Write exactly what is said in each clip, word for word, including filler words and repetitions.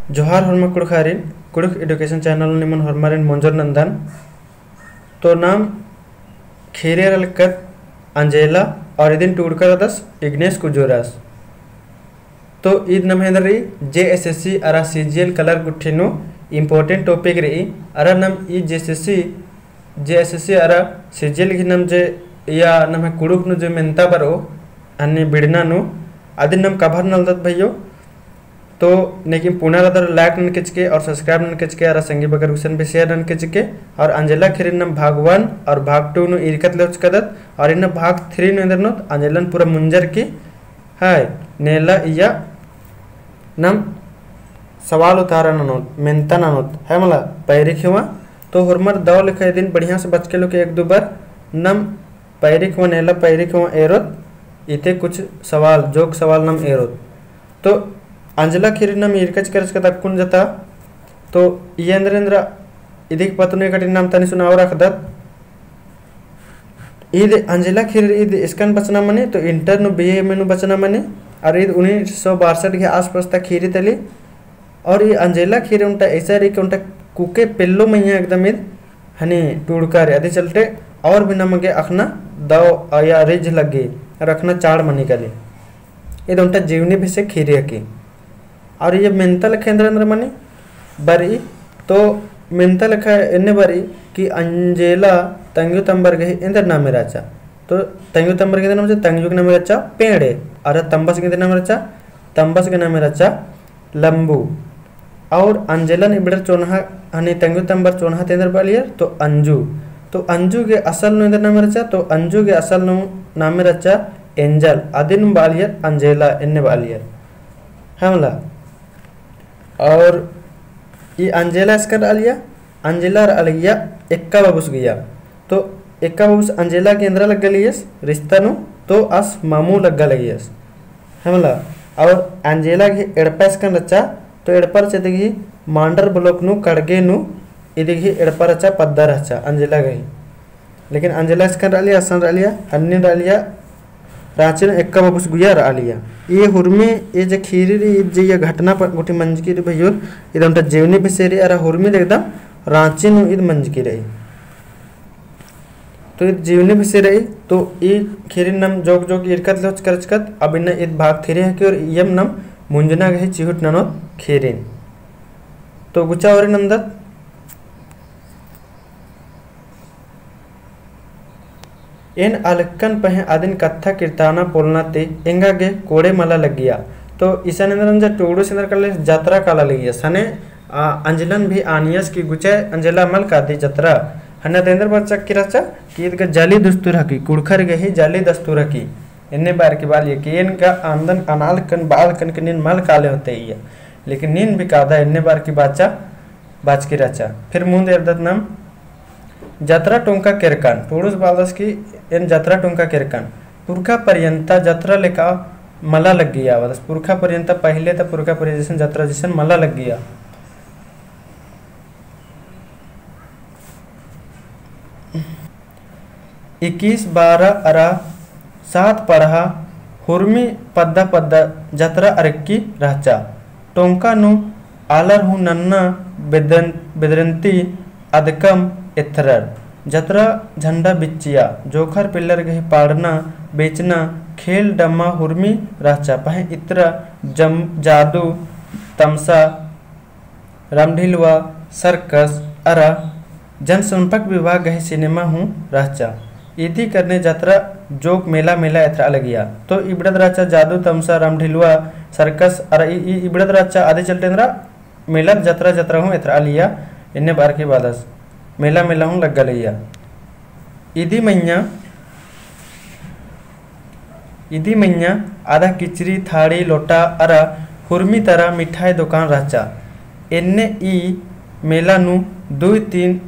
जोहार होरमा कुँड़ुख़ारिन, कुँड़ुख़ education channel निमन होरमारिन मोंजोर नन्दन। तो नाम ख़ीरी रअलकत अंजेला और इदिन टूड़का रअदस इग्नेस कुजूरस। तो ईद नम्है एन्देर रई, JSSC अरा CGL clerk गुट्ठी नू important topic रई। अरा नम ई JSSC, JSSC अरा CGL गही नम जे या नम्है कुँड़ुख़ नू जे मेन्ता बरओ अन्ने बिड़ना नू, अदिन नम cover नलदत भइयो। तो नेकिन पुना रअदर like ननके चिके और subscribe ननके चिके, अरा संगी बगर गुसन भी share ननके चिके। और अंजेला ख़ीरी नम भाग one और भाग two नू ईरकत लेवचकदत, और इन्ना भाग three नू एन्देर ननोत अंजेलन पूरा मुंजर की है नेला इया नम सवाल उतारा ननोत, मेन्ता ननोत, है मला पैरी ख़ेवा। तो होरमर दव लेखा इदिन बढ़िया से बचके लोके एक दो बार नम पैरी ख़ेवा, नेला पैरी ख़ेवा एरोत, इते कुछ सवाल, जोक सवाल नम एरोत। तो अंजेला ख़ीरी नम ईरकच करचकत अक्कुन जता, तो ई एन्देर एन्देर इदिक पत्त नू कटिन नाम तनी सुनाव रखदत। ईद अंजेला ख़ीरी ईद इसकन बचना मनी, तो inter नू BA MA नू बचना मनी, और ईद उन्नीस सौ बासठ के आसपास तक ख़ीरी तली। और ई अंजेला ख़ीरी ओन्टा ऐसा रई कि ओन्टा कुके पेल्लो मइय्याँ एकदम ईद हनी टूड़का रई, अदी चलते और भी नम गे अख़ना दव या रिझ लग्गी, और अख़ना चाड़ मनी काली। ईद ओन्टा जीवनी बेसे ख़ीरी हकी। और ई मेन्ता लेखा एन्देर एन्देर मनी बरई, तो मेन्ता लेखा एन्ने बरई कि अंजेला तंग्यो तम्बर गही एन्देर नामे रहचा। तो तंग्यो तम्बर गही एन्देर नामे रहचा, तंग्यो गही नामे रहचा पेड़े, और तम्बस गही एन्देर नामे रहचा, तम्बस गही नामे रहचा लम्बू। और अंजेलन इबड़र चोन्हा, हनी तंग्यो तम्बर चोन्हा ती एन्देर बआलियर, तो अंजू। तो अंजू गही असल नू एन्देर नामे रहचा, तो अंजू गही असल नू नामे रहचा एंजल, अदिन बआलियर अंजेला, एन्ने बआलियर। है मला। और ई अंजेला इसकन रआलिया, अंजेला रआलिया एक्का बाबुस गही। तो एक्का बाबुस अंजेला गही एन्देरा लग्गा लगियस रिश्ता नू, तो आस मामू लग्गा लगियस। है मला। और अंजेला गही एड़पा इसकन रहचा, तो एड़पा रहचा इदी गही मांडर block नू कड़गे नू इदी गही एड़पा रहचा, पद्दा रहचा अंजेला गही। लेकिन अंजेला इसकन रआलिया, असन रआलिया, अन्ने रआलिया, राँची नू एक्का बाबुस गही रआलिया। ई हुरमी, ई जे ख़ीरी रई, ई जे ई घटना प-, गुट्ठी मंजकी रई भइयोर, ईद ओन्टा जीवनी बेसे रई, अरा हुरमी एकदम राँची नू ईद मंजकी रई। तो ईद जीवनी बेसे रई, तो ई ख़ीरी नम जोक जोक ईरकत लेवचकत, अब इन्ना ईद भाग three हकी और इयम नम मुंजना गही चिहुट ननोत ख़ीरिन। तो गुचा ओरी नन्दत। एन अलकन पहें अदिन कत्था किर्ताना पोलना ती एंगा गे कोड़े मला लग्गिया। तो इसन एन्देर नंजा टूड़ुस एन्देर काला लगियस, जतरा काला लगियस। हने, आ, अंजेलन भी आनियस कि गुचा अंजेला मल कादी जतरा। हन्ने ता एन्देर बरचकी रहचा कि ईद गा जाली दस्तूर हकी, कुँड़ुख़र गही जाली दस्तूर हकी। एन्ने बअर की बालिया कि एन गा आन्दन अनालकन बालकन के नीन मल काले होते इया। लेकिन नीन भी कादा एन्ने बअर की बाचा बाचकी रहचा। फिर मुन्द एरदत नम जतरा टोंका केरकन, टूड़ुस बालदस कि एन जतरा टोंका केरकन। पुरखा परियन्ता जतरा लेखा मला लग्गिया, बस पुरखा परियन्ता पहिले ता पुरखा परियन्ता जैसन जतरा जैसन मला लग्गिया। इक्कीस बारह अरा सात पड़हा हुरमी पद्दा पद्दा जतरा अरक्की रहचा। टोंका नू आलर हूँ नन्ना बेदन-, बेदरन्ती अदकम एथरर। जतरा झंडा बिच्चिया, जोंख़र पिल्लर गही पाड़ना, बेचना, खेल डम्मा हुरमी रहचा। पहें इतरा जम-, जादू, तमसा, रामढिलवा, सर्कस अरा जनसंपर्क विभाग गही सिनेमा हूँ रहचा। इदी करने जतरा जोक मेला मेला एथरा लगिया। तो इबड़द रहचा जादू तमसा रामढिलवा सर्कस अरा इ-, इ-, इबड़द रहचा आदि चलते एन्दरा मेला जतरा जतरा हूँ एथरा लिया। एन्ने बार की बादस मेला मेला हूँ लग्गा लगिया। इदी मइय्याँ इदी मइय्याँ आधा किचरी, थाड़ी, लोटा अरा हुरमी तरा मिठाई दोकान रहचा। एन्ने ई मेला नू दुई तीन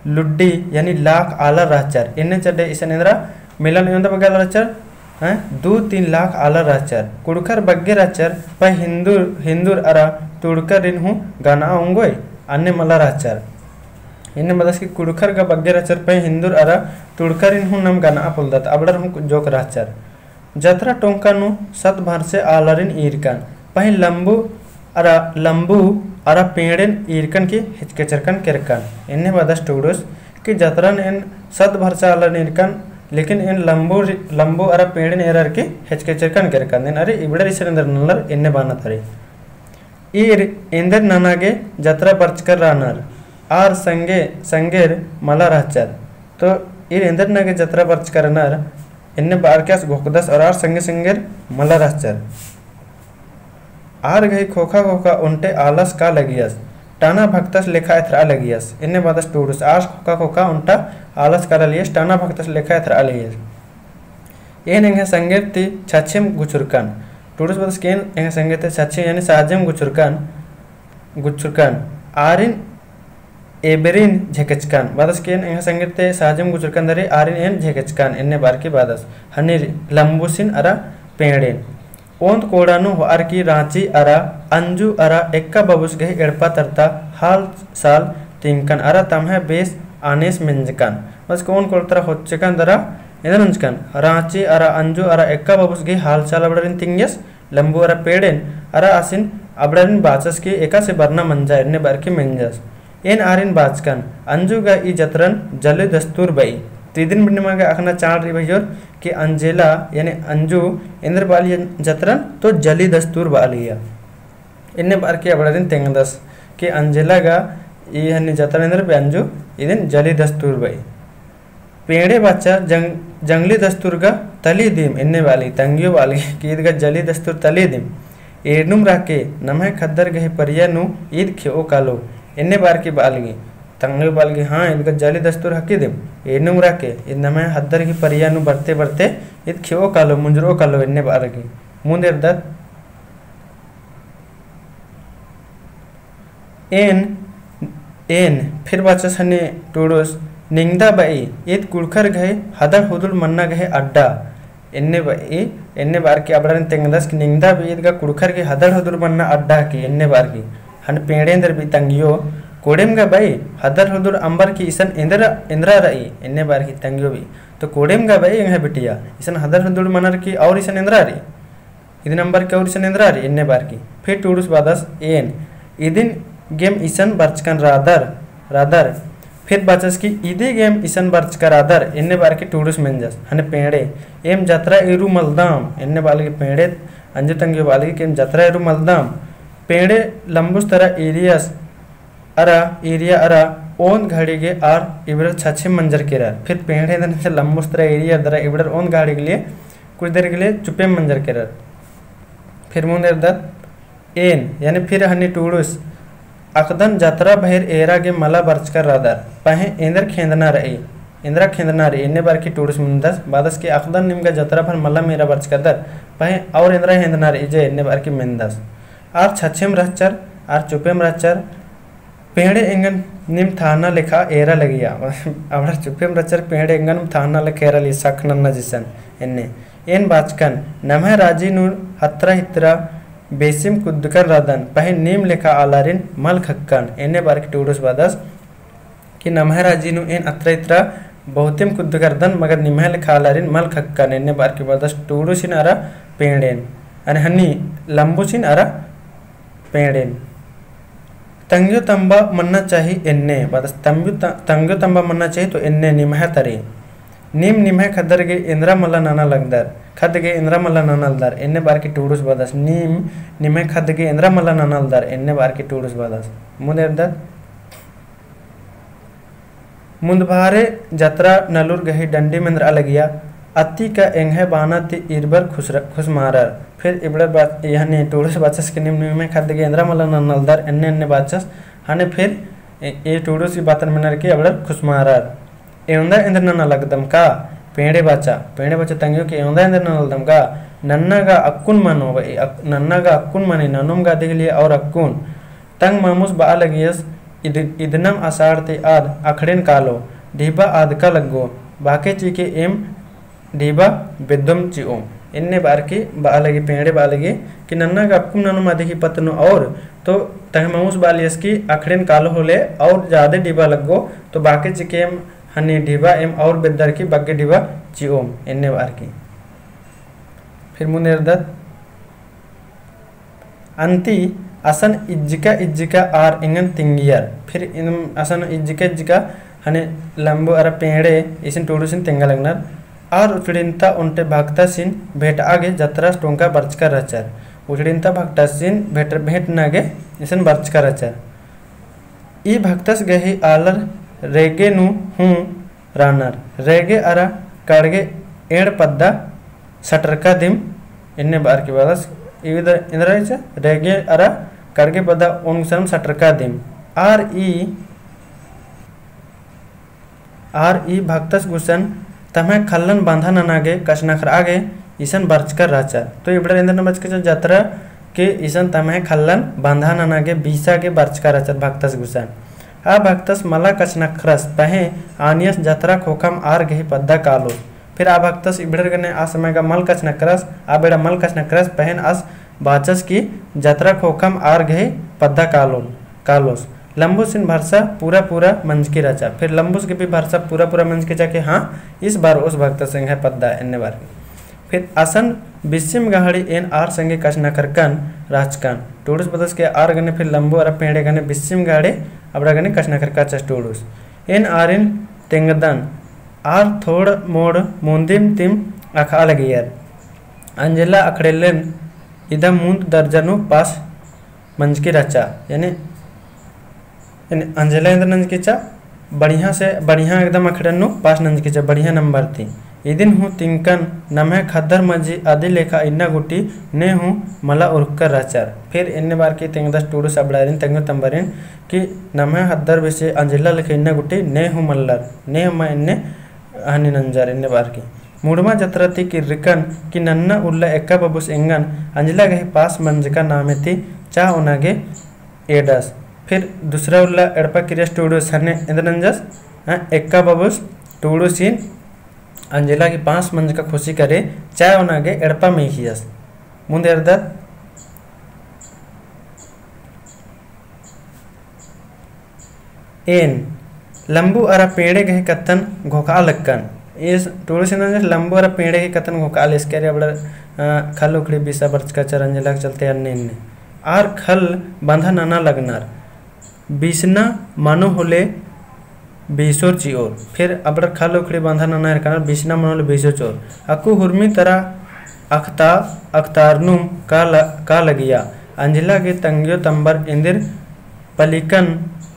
लुड्डी यानी लाख आलर रहचर। एन्ने चड्डे इसन एन्दरा मेला नू एन्दा बग्गे आलर रहचर, हैं, दुई तीन लाख आलर रहचर। कुँड़ुख़र बग्गे रहचर, पहें हिन्दुर, हिन्दुर अरा तुड़करिन हूँ गना ओंगोय, अन्ने मला रहचर। एन्ने बअदस कि कुँड़ुख़र गा बग्गे रहचर, पहें हिन्दुर अरा तुड़करिन हूँ नम गना पोलदत, अबड़र हूँ जोक रहचर। जतरा टोंका नू सत भरसे आलरिन ईरकन, पहें लम्बू अरा लम्बू अरा पेंड़ेन ईरकन की हिचकेचरकन केरकन। एन्ने बअदस टूड़ुस कि जतरन एन सत भरचा आलर ईरकन, लेकिन एन लम्बू री-, लम्बू अरा पेंड़ेन एरर की हिचकेचरकन केरकन। एन अरे इबड़र इसन एन्देर ननर एन्ने बअनर तरी। ईर एन्देर नना गे जतरा बरचकर रअनर, आर संगे संगेर मला रहचर। तो ईर एन्देर नना गे जतरा बरचकर रअनर, एन्ने बअर की आस घोखदस और आर संगे संगेर मला रहचर। आर गही खोखा खोखा ओन्टे आलस का लगियस, टाना भक्तस लेखा एथरआ लगियस। एन्ने बअदस टूड़ुस, आर खोखा खोखा ओन्टा आलस का लगियस, टाना भक्तस लेखा एथरआ लगियस। एन एंग्है संगेर ती छछेम गुछुरकन। टूड़ुस बअदस कि एन एंग्है संगेर ती छछेम यानी साजेम गुछुरकन, गुछुरकन। आरिन एबेरिन झेकेचकन। बअदस कि एन एंग्है संगेर ती साजेम गुछुरकन दरी आरिन एन झेकेचकन। एन्ने बअर की बअदस। हनी लम्बुसिन अरा पेंड़ेन। ओन्द कोड़ा नू होअर की राँची अरा अंजू अरा एक्का बबुस गही एड़पा तरता हाल साल तिंगकन अरा तम्है बेस आनेस मेंजकन। बअदस कि ओन्द कोड़ा तरा होचकन दरा एन्देर नंजकन। राँची अरा अंजू अरा एक्का बबुस गही हाल चाल अबड़ारिन तिंगियस, लम्बू अरा पेंड़ेन, अरा आसिन अबड़ारिन बाचस कि एकासे बरना मंजा एन्ने बअर की मेंजस। एन आरिन बाचकन, अंजू गा ई जतरन जली दस्तूर बई। तो इदिन बिन निमा गे अख़ना चाड़ रई भइयोर कि अंजेला यानी अंजू एन्देर बआलिया जतरन तो जली दस्तूर बआलिया। एन्ने बअर की अबड़ारिन तेंगदस कि अंजेला गा ई हनी जतरन एन्देर बई अंजू इदिन जली दस्तूर बई। पेंड़े बाचा जंग-, जंगली दस्तूर गा तली दिम एन्ने बआलगी, तंग्यो बआलगी कि ईद गा जली दस्तूर तली दिम। एरनुम राके नम्है ख़द्दर गही परिया नू ईद खेओ कालो एन्ने बअर की बआलगी। तंग्यो बआलगी, हाँ, ईद गा जली दस्तूर हकी दिम। एरनुम राके ईद नम्है ख़द्दर गही परिया नू बरते बरते ईद खेओ कालो, मुंजरो कालो एन्ने बअलगी। मुन्द एरदत एन, एन, फिर बाचस हनी टूड़ुस, निंगदा बई, ईद कुँड़ुख़र गही हदड़ हुदुड़ मन्ना गही अड्डा, एन्ने बई, एन्ने बअर की अबड़ारिन तेंगदस कि निंगदा बई ईद गा कुँड़ुख़र गही हदड़ हुदुड़ मन्ना अड्डा की, एन्ने बअर की। हनी पेंड़े एन्देर बई तंग्यो, कोड़ेम गा बई, हदड़ हुदुड़ अम्बर की इसन एन्देर, एन्देरा रई, एन्ने बअर की तंग्यो बई। तो कोड़ेम गा बई एंग्है बिटिया, इसन हदड़ हुदुड़ मनर की और इसन एन्देरा रई। इदिन अम्बर की और इसन एन्देरा रई, एन्ने बअर की। फिर टूड़ुस बअदस एन, इदिन गेम इसन बरचकन रअदर, रअदर। फिर बाचस कि इदी गेम इसन बरचका रअदर, एन्ने बअर की टूड़ुस मेंजस। हनी पेंड़े, एम जतरा एरू मलदम, एन्ने बअलगी पेंड़े, अंजू तंग्यो बअलगी कि एम जतरा एरू मलदम। पेंड़े लम्बुस तरा एरियस, अरा एरिया अरा ओन्द घड़ी गे आर इबड़र छछेम मंजर केरर। फिर पेंड़े एन्देर नंजर लम्बुस तरा एरिया दरा इबड़र ओन्द घड़ी के लिए, कुछ देर के लिए चुपेम मंजर केरर। फिर मुन्द एरदत एन, यानी फिर हनी टूड़ुस, अख़दन जतरा भइर एरा गे मला बरचकर रअदर, पहें एन्देर खेंदना रई, एन्देरा खेंदना रई, एन्ने बअर की टूड़ुस मेंदस, बअदस कि अख़दन निम गा जतरा भइर मला एरा बरचकर रअदर, पहें और एन्देरा खेंदना रई जे, एन्ने बअर की मेंदस। आर छछेम रहचर, आर चुपेम रहचर, पेंड़े एंगन नीम थाना लेखा एरा लगिया। अबड़र चुपेम रहचर, पेंड़े एंगन थाना लेखा एरा लगिया, सक नन्ना जिसन। एन्ने एन बाचकन, नम्है राजी नू हत्रा हित्रा बेसिम कुद्दकन रअदन, पहें नीम लेखा आलारिन मल ख़क्कन। एन्ने बअर की टूड़ुस बअदस कि नम्है राजी नू एन अत्रा इत्रा बहुतेम कुद्दकर रअदन, मगर निम्है लेखा आलारिन मल ख़क्कन। एन्ने बअर की बअदस टूड़ुसिन अरा पेंड़ेन, अरे हनी लम्बुसिन अरा पेंड़ेन। तंग्यो तम्बा मन्ना चाही एन्ने, बअदस तंग्यो त-, तंग्यो तम्बा मन्ना चाही तो एन्ने निम्है तरी। नीम निम्है ख़द्दर गे एन्देरा मला नना लगदर, ख़द्द गे एन्देरा मला नना लगदर, एन्ने बअर की टूड़ुस बअदस। नीम निम्है ख़द्द गे एन्देरा मला नना लगदर, एन्ने बअर की टूड़ुस बअदस। मुन्द एरदत। मुन्दभारे जतरा नलुर गही डंडी मेंदरआ लगिया, अत्ती का एंग्है बाना ती इरबर खुसर-, खुसमारर। फिर इबड़र बा-, यानी टूड़ुस बाचस कि नीम निम्है ख़द्द गे एन्देरा मला नना लगदर, एन्ने एन्ने बाचस, हने फिर ए, ए टूड़ुस ई बातन मेनर की अबड़र खुसमारर। एवंदा एन्देर नना लगदम का? पेंड़े बाचा, पेंड़े बाचा तंग्यो कि एवंदा एन्देर नना लगदम का? नन्ना गा अक्कुन मनो, ए अक-, नन्ना गा अक्कुन मनी, ननुम गा अदिगे लिए और अक्कुन। तंग मामुस बआ लगियस, इद-, इदनम असाढ़ ती आद अखड़ेन कालो, ढिबा आदका लग्गो, बाके चिके एम ढिबा बेद्दम चिओम। एन्ने बअर की बआ लगी, पेंड़े बआ लगी कि नन्ना गा अक्कुन ननुम अदिगे पत्त नू और, तो तंग मामुस बआ लगियस कि अखड़ेन कालो होले और जादे ढिबा लग्गो, तो बाके चिके एम हनी ढिबा एम और बेद्दर की बग्गे ढिबा चिओम, एन्ने बअर की। फिर मुन्द एरदत। अन्ती असन इज्जिका इज्जिका आर एंगन तिंगियर। फिर इन-, असन इज्जिका इज्जिका हने लम्बू अरा पेंड़े इसन टूड़ुसिन तेंगा लगनर। आर उचड़िन्ता ओन्टे भक्तसिन भेंटआ गे जतरा टोंका बरचका रहचर। उचड़िन्ता भक्तसिन भेंट-, भेंटना गे इसन बरचका रहचर। ई भक्तस गही आलर रेगे नू हूँ रानर। रेगे अरा कड़गे एंड़ पद्दा सटरका दिम एन्ने बअर की बअदस। इविद एन्दरा रहचा, रेगे अरा कड़गे पद्दा ओन गुसन सटरका दिम। आर ई, आर ई भक्तस गुसन तम्है खल्लन बंधा नना गे कछनखरआ गे इसन बरचका रहचर। तो इबड़र एन्दर नना बरचका रहचर, जतरा के इसन तम्है खल्लन बंधा नना गे बीसा गे बरचका रहचर भक्तस गुसन। आ भक्तस मला कछनखरस पहें आनियस जतरा खोखम आर गही पद्दा कालोस। फिर आ भक्तस इबड़र गने आ समय गा मल कछनखरस, आ बेड़ा मल कछनखरस पहें आस बाचस कि जतरा खोखम आर गही पद्दा कालोन, कालोस। लम्बुसिन भरसा पूरा पूरा मंजकी रहचा। फिर लम्बुस गे भी भरसा पूरा पूरा मंजकी रहचा कि हाँ, इस बार ओस भक्तस एंग्है पद्दा एन्ने बअर की। फिर असन बिस्सिम गहाड़ी एन आर संगे कछनखरकन रहचकन। टूड़ुस बअदस कि आर गने फिर लम्बू अरा पेंड़े गने बिस्सिम गहाड़ी अबड़ा गने कछनखरका रहचस टूड़ुस। एन आरिन तेंगदन। आर थोड़ मोड़ मुन्दिम तिम अख़आ लगियर। अंजेला अख़ड़ेलेन इदा मुन्द दर्जा नू पास मंजकी रहचा, यानी, यानी अंजेला एन्दर नंजकी रहचा, बढ़िया से, बढ़िया एकदम अख़ड़न नू पास नंजकी रहचा, बढ़िया नंबर ती। इदिन हूँ तिंकन नम्है ख़द्दर मझी अदी लेखा इन्ना गूटी ने हूँ मला उरखकर रहचर। फिर एन्ने बअर की तेंगदस टूड़ुस अबड़ारिन तंग्यो तम्बरिन कि नम्है ख़द्दर बेसे अंजेला लेखा इन्ना गूटी ने हूँ मल्लर, ने हूँ मा एन्ने हनी नंजर एन्ने बअर की। मुड़मा जतरा ती किर्रकन कि नन्ना उल्ला एक्का बबुस एंगन अंजेला गही पास मंजका नामे ती चाह ओना गे एड़स। फिर दूसरा उल्ला एड़पा किर्रस टूड़ुस हने एन्दर नंजस, हाँ, एक्का बबुस टूड़ुसिन अंजेला गही पास मंजका खुशी करे चाह ओना गे एड़पा मेखियस। मुन्द एरदत। एन लम्बू अरा पेंड़े गही कत्थन घोखआ लक्कन। इस टूड़ुसिन नंजस लम्बू अरा पेंड़े गही कत्थन घोखआ लक्कन, अबड़र, अ, खल उखड़ी बीसा बरचका रहचर अंजेला के चलते अन्ने इन्ने। आर खल बंधा नना लगनर। बीसना मनो होले बीसोर चिओर। फिर अबड़र खल उखड़ी बंधा नना हेरकनर बीसना मनो होले बीसोर चिओर। अक्कु हुरमी तरा अख़ता-, अख़तारनुम का ल-, का लगिया। अंजेला गे तंग्यो तम्बर एन्देर पलिकन,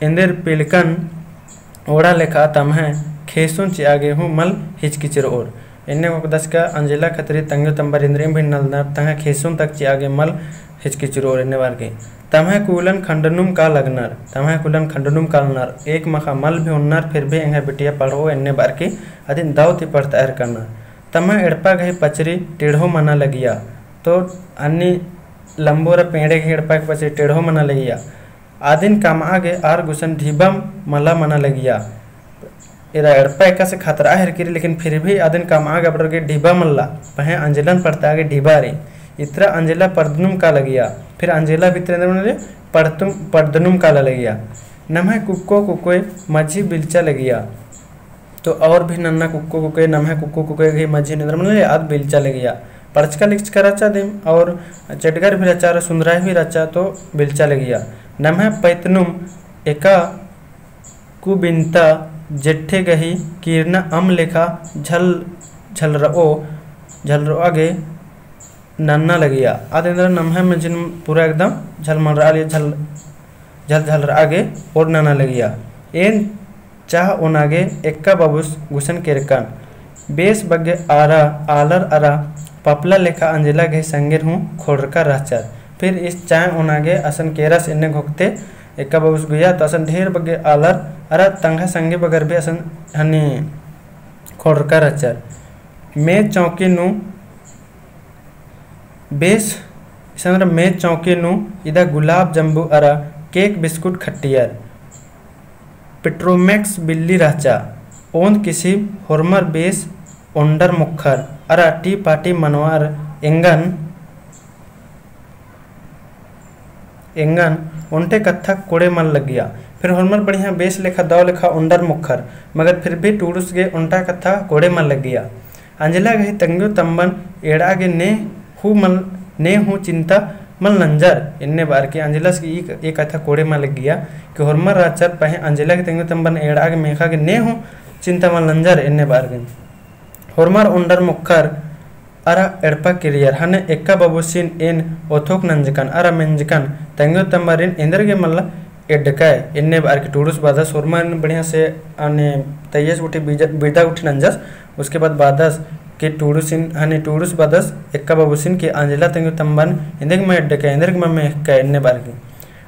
एन्देर पिलकन ओड़ा लेखा तम्है खेसुन चिआ गे हूँ मल हिचकिचरओर। एन्ने घोखदस का अंजेला खतरी तंग्यो तम्बर एन्देरिम भी नलनर, तंग्है खेसुन तक चिआ गे मल हिचकिचरओर एन्ने बअर की। तम्है कुलन खंडनुम का लगनर, तम्है कुलन खंडनुम का लगनर, एक मखा मल भी ओन्नर, फिर भी एंग्है बिटिया पढ़ओ एन्ने बअर की अदिन दव ती पढ़तआ हेरकनर। तम्है एड़पा गही पचरी टेढ़ो मना लगिया। तो अन्नी लम्बू अरा पेंड़े गही एड़पा गही पचरी टेढ़ो मना लगिया। आदिन कमआ गे आर गुसन ढिबा मला मना लगिया। एरा एड़पा एकासे खतरआ हेरकी रई, लेकिन फिर भी आदिन कमआ गे अबड़र गे ढिबा मल्ला, पहें अंजेलन पढ़तआ गे ढिबा रई। इतरा अंजेला पर्दनुम का लगिया, फिर अंजेला भितरे एन्देर मने पढ़तुम, पर्दनुम का लगिया। नम्है कुक्को कुकोय मझी बिलचा लगिया। तो और भी नन्ना कुक्को कुकोय, नम्है कुक्को कुकोय गही मझी एन्देर मने आद बिलचा लगिया। पढ़चका लिखचका रहचा दिम और चेटगर भी रहचा और सुन्दराय भी रहचा तो बिलचा लगिया। नम्है पैतनुम एका कुबिन्ता जेठे गही कीरना अम्म लेखा झल-, झलरओ, झलरओआ गे नन्ना लगिया। आद एन्देर नम्है मझिन पूरा एकदम झलमलरआ लगिया, झल-, झल-, झलरआ गे ओर नन्ना लगिया। एन चाह ओना गे एक्का बबुस गुसन केरकन। बेस बग्गे आरा, आलर अरा पपला लेखा अंजेला गही संगेर हूँ खोड़रका रहचर। फिर इस चाह ओना गे असन केरस एन्ने घोखते एक्का बबुस गुइया, तो असन ढेर बग्गे आलर अरा तंग्है संगी बगर भी असन हनी खोड़रका रहचर। मेज चौकी नू बेस इसन मेज चौकी नू इदा गुलाब जम्बू अरा केक बिस्कुट खट्टियर। पेट्रोमैक्स बिल्ली रहचा, ओन्द किसिम होरमर बेस ओन्डर मोक्खर अरा टी पार्टी मनवार एंगन एंगन ओन्टे कत्था कोड़े मल लगिया। फिर होरमर बढ़िया बेस लेखा दव लेखा ओन्डर मोक्खर, मगर फिर भी टूड़ुस गे ओन्टा कत्था कोड़े मल लगिया। अंजेला गही तंग्यो तम्बन एड़आ गे ने हूँ मल, ने हूँ चिंता मल नंजर एन्ने बअर की अंजेलस की ई, ई कत्था कोड़े मा लग्गिया कि होरमर रहचर पहें अंजेला गे तेंगो तम्बरन एड़आ गे मेखा गे ने हूँ चिंता मल नंजर एन्ने बअर की। होरमर ओन्डर मोख़र अरा एड़पा किरियर हने एक्का बाबुसिन एन ओथोक नंजकन अरा मेंजकन तेंगो तम्बरिन एन्देर गे मल्ला एड्डकय एन्ने बअर की टूड़ुस बादस होरमर बढ़िया से अने तैयस गुट्ठी बिदा गुट्ठी नंजस। उसके बाद बादस कि टूड़ुसिन हने टूड़ुस बादस एक्का बाबुसिन कि अंजेला तेंगो तम्बन एन्देर गे मल एड्डकय एन्देर गे मल मेख़कय एन्ने बअर की।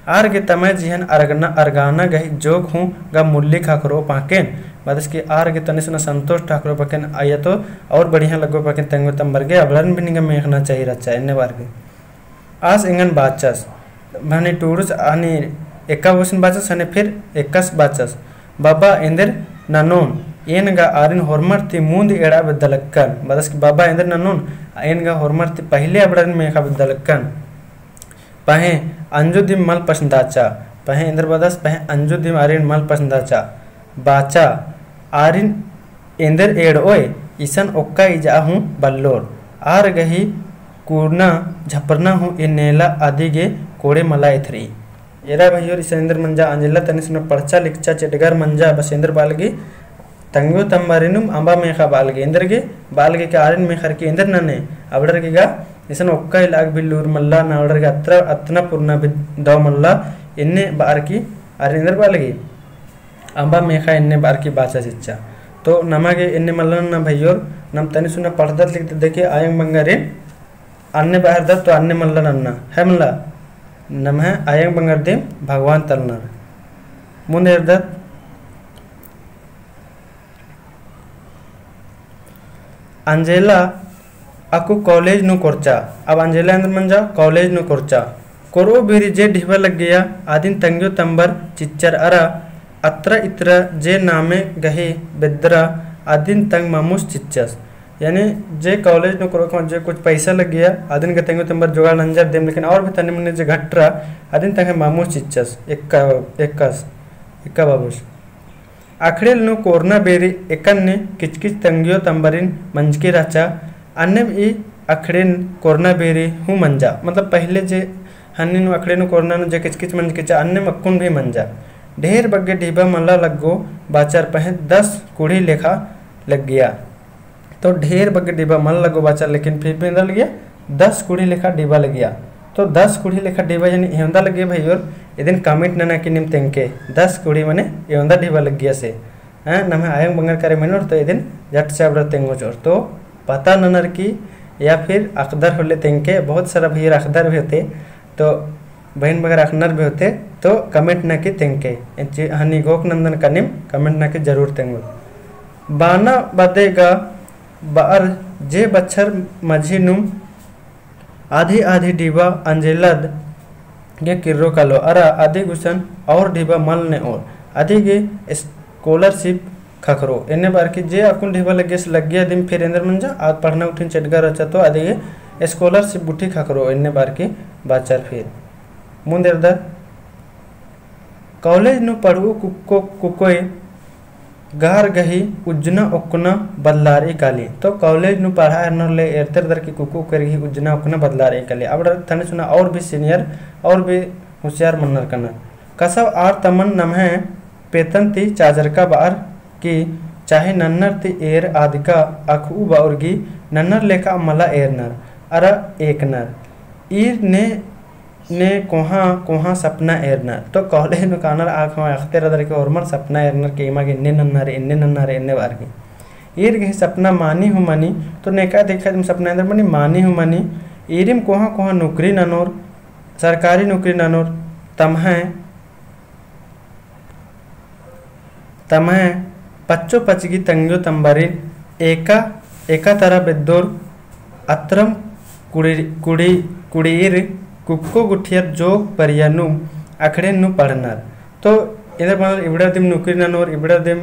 आर गे तमय जिहन अरगना अरगाना गही जोग हूँ गा मुल्ली ख़क्खरो पाकेन। बादस कि आर गे तनी सुना संतोष ख़क्खरो पाकेन आया तो और बढ़िया लग्गो पाकेन तेंगो तम्बर गे अबड़न भी निंगा मेख़ना चाही रहचा एन्ने बअर की। आस एंगन बाचस। हने टूड़ुस हने एक्का बाबुसिन बाचस हने फिर एक्कस बाचस। बाबा एन्देर ननोन एन गा आरिन होरमर ती मुन्द एड़आ बेद्दा लक्कन। बादस कि बाबा एन्देर ननोन एन गा होरमर ती पहिले अबड़न मेख़ा बेद्दा लक्कन। पहें अंजु दिम मल पसंदाचा। पहें एन्देर बादस पहें अंजु दिम आरिन मल पसंदाचा। बाचा आरिन एन्देर एड़ओय इसन ओक्का इजआ हूँ बल्लोर। आर गही कुरना झपरना हूँ एन्नेला अदी गे कोड़े मला एथरई। एरा भइयोर इसन एन्देर मंजा अंजेला तनी सुना पढ़चा लिखचा चेटगर मंजा बस एन्देर बालगी तंग्यो तम्बारिनुम अम्बा मेखा बालगी एन्देर गे बालगी के आरिन मेखर की एन्देर नने अबड़र गे गा इसन ओक्का इलाग बिल्लूर मल्ला ना अबड़र गे अत्रा अतना पुरना भी दव मल्ला एन्ने बार की आरिन एन्देर बालगी अम्बा मेखा एन्ने बार की बाचा चिच्चा। तो नमा गे एन्ने मल्ला ना भइयोर नम तनी सुना पढ़दत लिखदत देखे आयंग बंगारिन अन्ने बअर दत तो अन्ने मल्ला नन्ना है मल्ला नम्है आयंग बंगर दिम भगवान तलनर। मुन्द एरदत अंजेला अक्कु कॉलेज नू कोरचा। अब अंजेला एन्देर मंजा कॉलेज नू कोरचा। कोरओ बीरी जे ढिबा लग्गिया आदिन तंग्यो तम्बर चिच्चर अरा अत्रा इत्रा जे नामे गही बेद्दरा आदिन तंग मामुस चिच्चस। यानी जे कॉलेज नू कोरओ जे कुछ पैसा लग्गिया आदिन गे तंग्यो तम्बर जोगाड़ नंजर देम लेकिन और भी तनी मनी जे घटरा आदिन तंग मामुस चिच्चस। एक्का एक्कस एक्का बाबुस। अखड़ेल नू कोरना बेरी एकन्ने किचकिच तंग्यो तम्बरिन मंजकी रहचा। अन्नेम ई अखड़ेन कोरना बेरी हूँ मंजा मतलब पहले जे हन्नी नू अखड़े नू कोरना नू जे किचकिच मंजकी चा अन्नेम अक्कुन भी मंजा। ढेर बग्गे ढिबा मल्ला लग्गो बाचर पहें दस कुड़ी लेखा लग्गिया। तो ढेर बग्गे डिबा मल लग्गो बाचर लेकिन फिर भी एन्दा लगिया दस कुड़ी लेखा डिबा लगिया। तो दस कुड़ी लेखा डिबा यानी एवंदा लगिया भइयोर इदिन comment नना की निम तेंके दस कुड़ी मने एवंदा डिबा लगिया से। हाँ नम्है आयंग बंगर करे मेनोर तो इदिन जट से अबड़ा तेंगो चोर तो पता ननर की या फिर अखदर होले तेंके बहुत सारा भइयोर अखदर भी होते। तो बहिन बगर अखनर भी होते तो comment ना की तेंके। एच्ची हनी गोक नंदन कनिम comment ना की जरूर तेंगो। बाना बदे गा बअर जे बच्छर मझी नुम आधी आधी डिबा अंजेलद गे किर्रो कालो अरा आधी गुसन और डिबा मल ने और आधी गे scholarship खखरो। एन्ने बार की जे अक्कुन ढिबा लग्गियस लग्गिया दिम फिर एन्देर मंजा, आद पढ़ना उठिन चेटगा रहचा तो आदि गे scholarship गुट्ठी खखरो एन्ने बार की बाचर फिर। मुन्द एरदर कॉलेज नू पढ़ऊ कुक्को कुकोय गार गही उज्जना ओक्कना बदलारई काली। तो कॉलेज नू पढ़ा एरनर ले एरतेर दर की कुक्को कुकोय गही उज्जना ओक्कना बदलारई काली। अब तने सुना और भी senior और भी होशियार मन्नर कना। कसब आर तमन नम्है पेतन ती चाजरका बार की चाहे नन्नर ती एर आदका अखऊ बाउर गी नन्नर लेखा मला एरनर अरा एकनर। ईर ने, ने कोहाँ, कोहाँ सपना एरनर। तो कॉलेज नू कानर आख हूँ अखते रदर के होरमर सपना एरनर के इमा गे एन्ने नन्नर, एन्ने नन्नर, एन्ने बार की। ईर गही सपना मानी हूँ मानी, तो नेका देखा तुम सपना एरनर मानी, मानी हूँ मानी। ईरिम कोहाँ, कोहाँ नौकरी ननोर, सरकारी नौकरी ननोर, तम्है तम्है पच्चो पचगी तंग्यो तम्बरिन एका, एका तरा बेद्दोर अत्रम कुड़ी, कुड़ी, कुड़ीर कुक्को गुठियर जोग परिया नुम अखड़े नु पढ़नर। तो एन्देर बअनर इबड़ा दिम नौकरी ननोर, इबड़ा दिम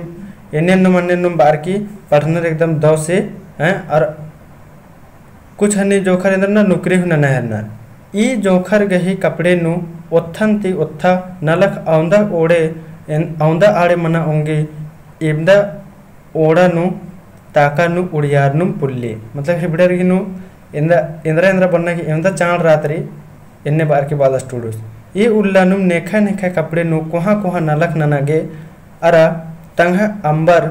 एन्ने नुम अन्ने नुम बार की पढ़नर एकदम दव से, हैं, और कुछ हनी जोंखर एन्देर ना नौकरी हूँ नना हेरनर। ई जोंखर गही कपड़े नू ओत्थन ती ओत्था नलख औंदा ओड़े एन-, औंदा आड़े मना ओंगी इबदा ओड़ा नू ताका नू उड़ियार नू पुल्ली। मतलब हिबड़र गही नू एन्दा, एन्देरा एन्देरा बन्ना की एवंदा चाड़ रात रई, एन्ने बअर की बअदस टूड़ुस। ई उल्ला नुम नेखय नेखय कपड़े नू कोहाँ कोहाँ नलख नना गे अरा तंगह अम्बर,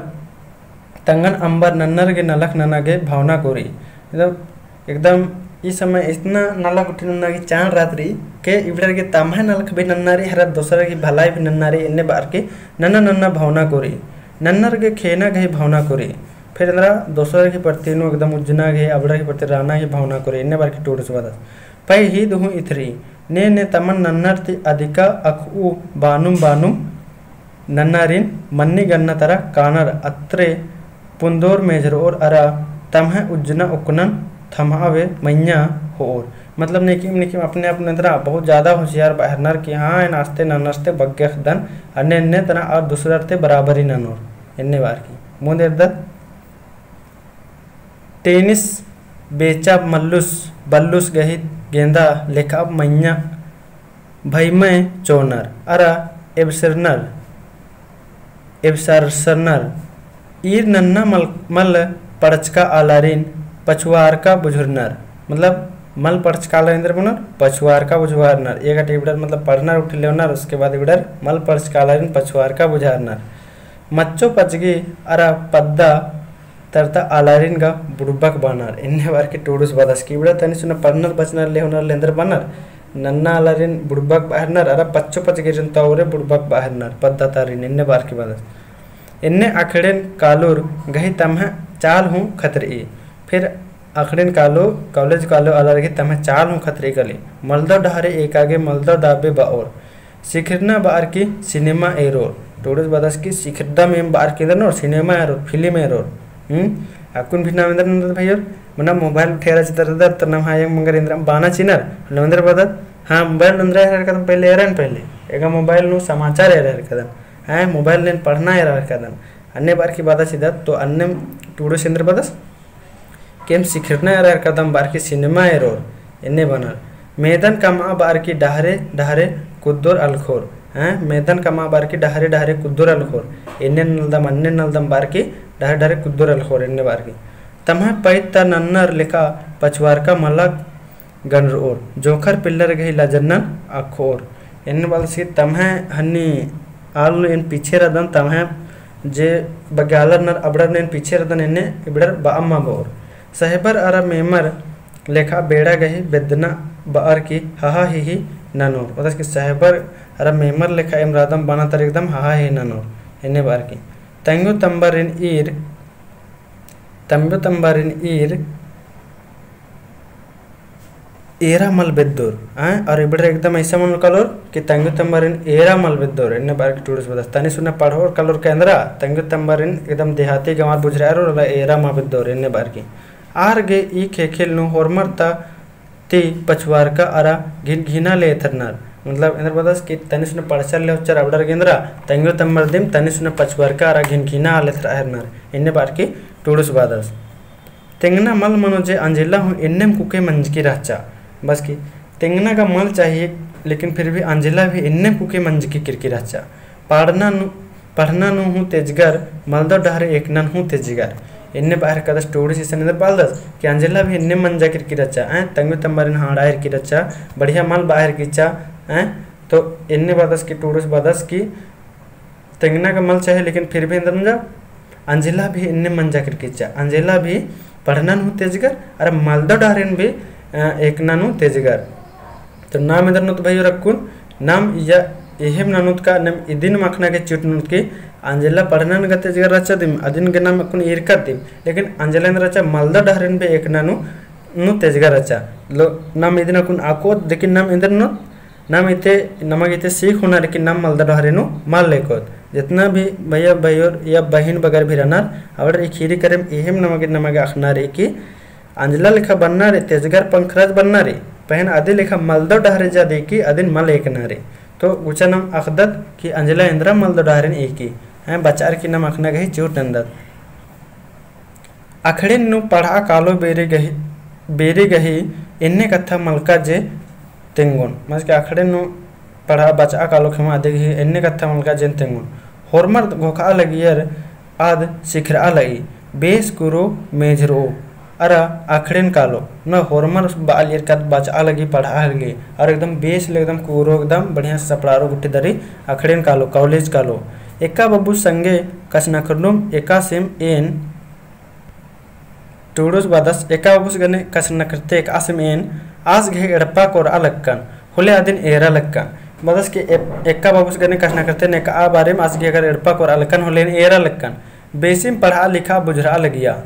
तंगन अम्बर नन्नर गे नलख नना गे भावना कोरी। मतलब एकदम ई समय इतना नलख उठी नन्ना गे चान रात रई के इबड़र गे तम्है नलख भी नन्ना रई, हरा दोसर की भलाई भी नन्ना रई, एन्ने बअर की नन्ना नन्ना भावना कोरी। नन्नर गे खेना गही भावना कोरी। फिर एन्दरा दोसर की प्रति नू एकदम उज्जना गही, अबड़र की प्रति राना गही भावना कोरी, एन्ने बअर की टूड़ुस बअदस। पै हीद हूँ इथरी, ने ने तमन नन्नर ती अधिका अखऊ बानुम बानुम नन्नारिन मन्नी गन्ना तरा कानर अत्रे पुन्दोर मेझरओर अरा तम्है उज्जना उक्कनन थम्हावे मइय्याँ होओर। मतलब नेकिम नेकिम अपने अपने तरा बहुत ज्यादा होशियार बअरनर कि हाँ एन आस्ते नन्नर ती बग्गे अख़दन, अन्ने अन्ने तरा अरा दुसरर ती बराबरी ननोर। एन्ने बअर की मुन्द एरदत। टेनिस बेचा मल्लुस, बल्लुस गही गेंदा लेखा मइय्याँ भइमय चोनर, अरा एबसरनर, एबसरसरनर, ईर नन्ना मल, मल पड़चका आलारिन पछुआरका बुझुरनर। मतलब मल पड़चका आलारिन एन्देर बअनर, पछुआरका बुझुआरनर। एका ती इबड़र मतलब पढ़नर उठले ओनर, उसके बाद इबड़र मल पड़चका आलारिन पछुआरका बुझारनर। मच्चो पचगी अरा पद्दा तरता आलारिन गा बुड़बक बअनर। एन्ने बअर की टूड़ुस बअदस कि इबड़ा तनी सुना पढ़नर बचनर ले ओनर ले एन्देर बअनर, नन्ना आलारिन बुड़बक बअरनर, अरा पच्चो पचगीरिन तौरे बुड़बक बअरनर, पद्दा तारिन, एन्ने बअर की बअदस। एन्ने अखड़ेन कालोर गही तम्है चाल हूँ खतरई। फिर अखड़ेन कालो, कॉलेज कालो आलार गही तम्है चाल हूँ खतरई काली। मलदव डहरे एका गे मलदव दाबे बओर। सिखरना बअर की सिनेमा एरोर। टूड़ुस बअदस कि सिखरदम एम बअर की एन्देर ननोर, सिनेमा एरोर, फिल्म एरोर। हम्म? अक्कुन भी नाम एन्देर नन्दत भइयोर, मना मोबाइल उठेरा चिदर दर, तो नाम हाँ एम मंगर एन्देर बाना चिअनर, नाम एन्देर बअदत, हाँ, मोबाइल नू एन्देर एरा हेलरकदन पहले, एरन पहले। एका मोबाइल नू समाचार एरा हेलरकदन। हाँ, मोबाइल नू एन पढ़ना एरा हेलरकदन। अन्ने बअर की बअदस चिदत, तो अन्ने टूड़ुस एन्देर बअदस, कि एम सिखरना एरा हेलरकदम बअर की सिनेमा एरोर, एन्ने बअनर। मेदन कमआ बअर की डहरे डहरे कुद्दोर अलखोर। हैं, मेदन कमआ बअर की डहरे डहरे कुद्दोर अलखोर। एन्ने नलदम, अन्ने नलदम बअर की डहरे डहरे कुद्दोर अलखोर, एन्ने बअर की। तम्है पैत ता नन्नर लेखा पछुआरका मलक गनरओर। जोंखर पिल्लर गही लजन्नन अखोर। एन्ने बअदस कि तम्है हन्नी आल नू एन पीछे रअदन, तम्है जे बग्गे आलर नर अबड़र नू एन पीछे रअदन, एन्ने इबड़र बअम्मा बओर। सहबर अरा मेमर लेखा बेड़ा गही बेद्दना बअर की हहा हिही ननोर। बअदस कि सहबर अरा मेमर लेखा एम रअदम बअना तर एकदम हहा हिही ननोर। एन्ने बअर की तंग्यो तम्बरिन ईर, तंग्यो तम्बरिन ईर एरा मल बेद्दोर, आय, और इबड़र एकदम ऐसा मनो कालोर कि तंग्यो तम्बरिन एरा मल बेद्दोर, एन्ने बअर की टूड़ुस बअदस। तनी सुना पढ़ओर कालोर का एन्दरा, तंग्यो तम्बरिन एकदम देहाती गंवार बुझरआ एरोर, एरा मल बेद्दोर, एन्ने बअर की। आर गे ई ख़ेख़ेल नू होरमर ता ती पछुआरका अरा घिनघिना ले एथरनर। मतलब एन्देर बअदस कि तनी सुना पढ़चर ले होचर अबड़र गे एन्दरा, तंग्यो तम्बर दिम तनी सुना पछुआरका अरा घिनघिना ले एथरआ हेलरनर, एन्ने बअर की टूड़ुस बअदस। तेंगना मल मनो जे अंजेला हूँ एन्नेम कुके मंजकी रहचा। बअदस कि तेंगना गा मल चाहिए, लेकिन फिर भी अंजेला भी एन्नेम कुके मंजकी केरकी रहचा। पढ़ना नू, पढ़ना नू हूँ तेजगर, मलदव डहरे एकनन हूँ तेजगर। एन्ने बअर कादस टूड़ुस इसन एन्देर बलदस कि अंजेला भी एन्नेम मंजा केरकी रहचा, हैं, तंग्यो तम्बरिन हाँड़ा केरकी रहचा, बढ़िया मल बआ केरकी रहचा, हैं, तो एन्ने बअदस कि टूड़ुस बअदस कि तेंगना गा मल चाहे, लेकिन फिर भी एन्देर मंजा, अंजेला भी एन्नेम मंजा केरकी रहचा। अंजेला भी पढ़ना नू तेजगर, अरा मलदव डहरेन भी, अ, एकना नू तेजगर। तो नाम एन्देर ननोत भइयो अक्कुन, नाम इया एहेम ननोत का, नाम इदिन अख़ना गे चिहुट ननोत कि अंजेला पढ़ना नू गा तेजगर रहचा दिम, अदिन गे नाम अक्कुन ईरकत दिम, लेकिन अंजेला एन्देर रहचा मलदव डहरेन भी एकना नू, नू तेजगर रहचा। लो, नाम इदिन अक्कुन अख़ोत, लेकिन नाम एन्देर ननोत, नाम इते, नमा गे इते सीख होना, लेकिन नाम मलदव डहरे नू मल एकोत। जितना भी भइया, भइयोर या बहिन बगर भी रअनर, अबड़र ई ख़ीरी करेम एहेम नमा गे, नमा गे अख़ना रई कि अंजेला लेखा बनना रई, तेजगर पंखराज बनना रई, पहें अदी लेखा मलदव डहरे जा दिम कि अदिन मल एकना रई। तो गुचा नाम अख़दत कि अंजेला एन्देरा मलदव डहरेन एकी, हैं, बचार की नाम अख़ना गही चिहुट नन्दत। अख़ड़ेन नू पढ़आ कालो बेरी गही, बेरी गही एन्ने कत्था मलका जे तेंगोन। मतलब कि अख़ड़ेन नू पढ़आ बचआ कालो खेमा अदी गही एन्ने कत्था मलका जेन तेंगोन। होरमर घोखआ लगियर आद सिखरआ लगी। बेस कुरो मेझरओ। अरा अखड़ेन कालो, न होरमर बआलियर का बाचआ लगी, पढ़आ लगी, अरा एकदम बेस ले एकदम कूरो एकदम बढ़िया से सपड़ारो गुट्ठी दरी अखड़ेन कालो, college कालो। एका बबुस संगे कछनखरनुम एकासिम एन टूड़ुस बअदस, एका बबुस गने कछनखरते एकासिम एन आस गही एड़पा कोरआ लक्कन, होले अदिन एरा लक्कन। बअदस कि ए-, एका बबुस गने कछनखरते नेकआ बारिम आस गही अगर एड़पा कोरआ लक्कन, होले एरा लक्कन। बेसिम पढ़आ लिखआ बुझुरआ लगिया,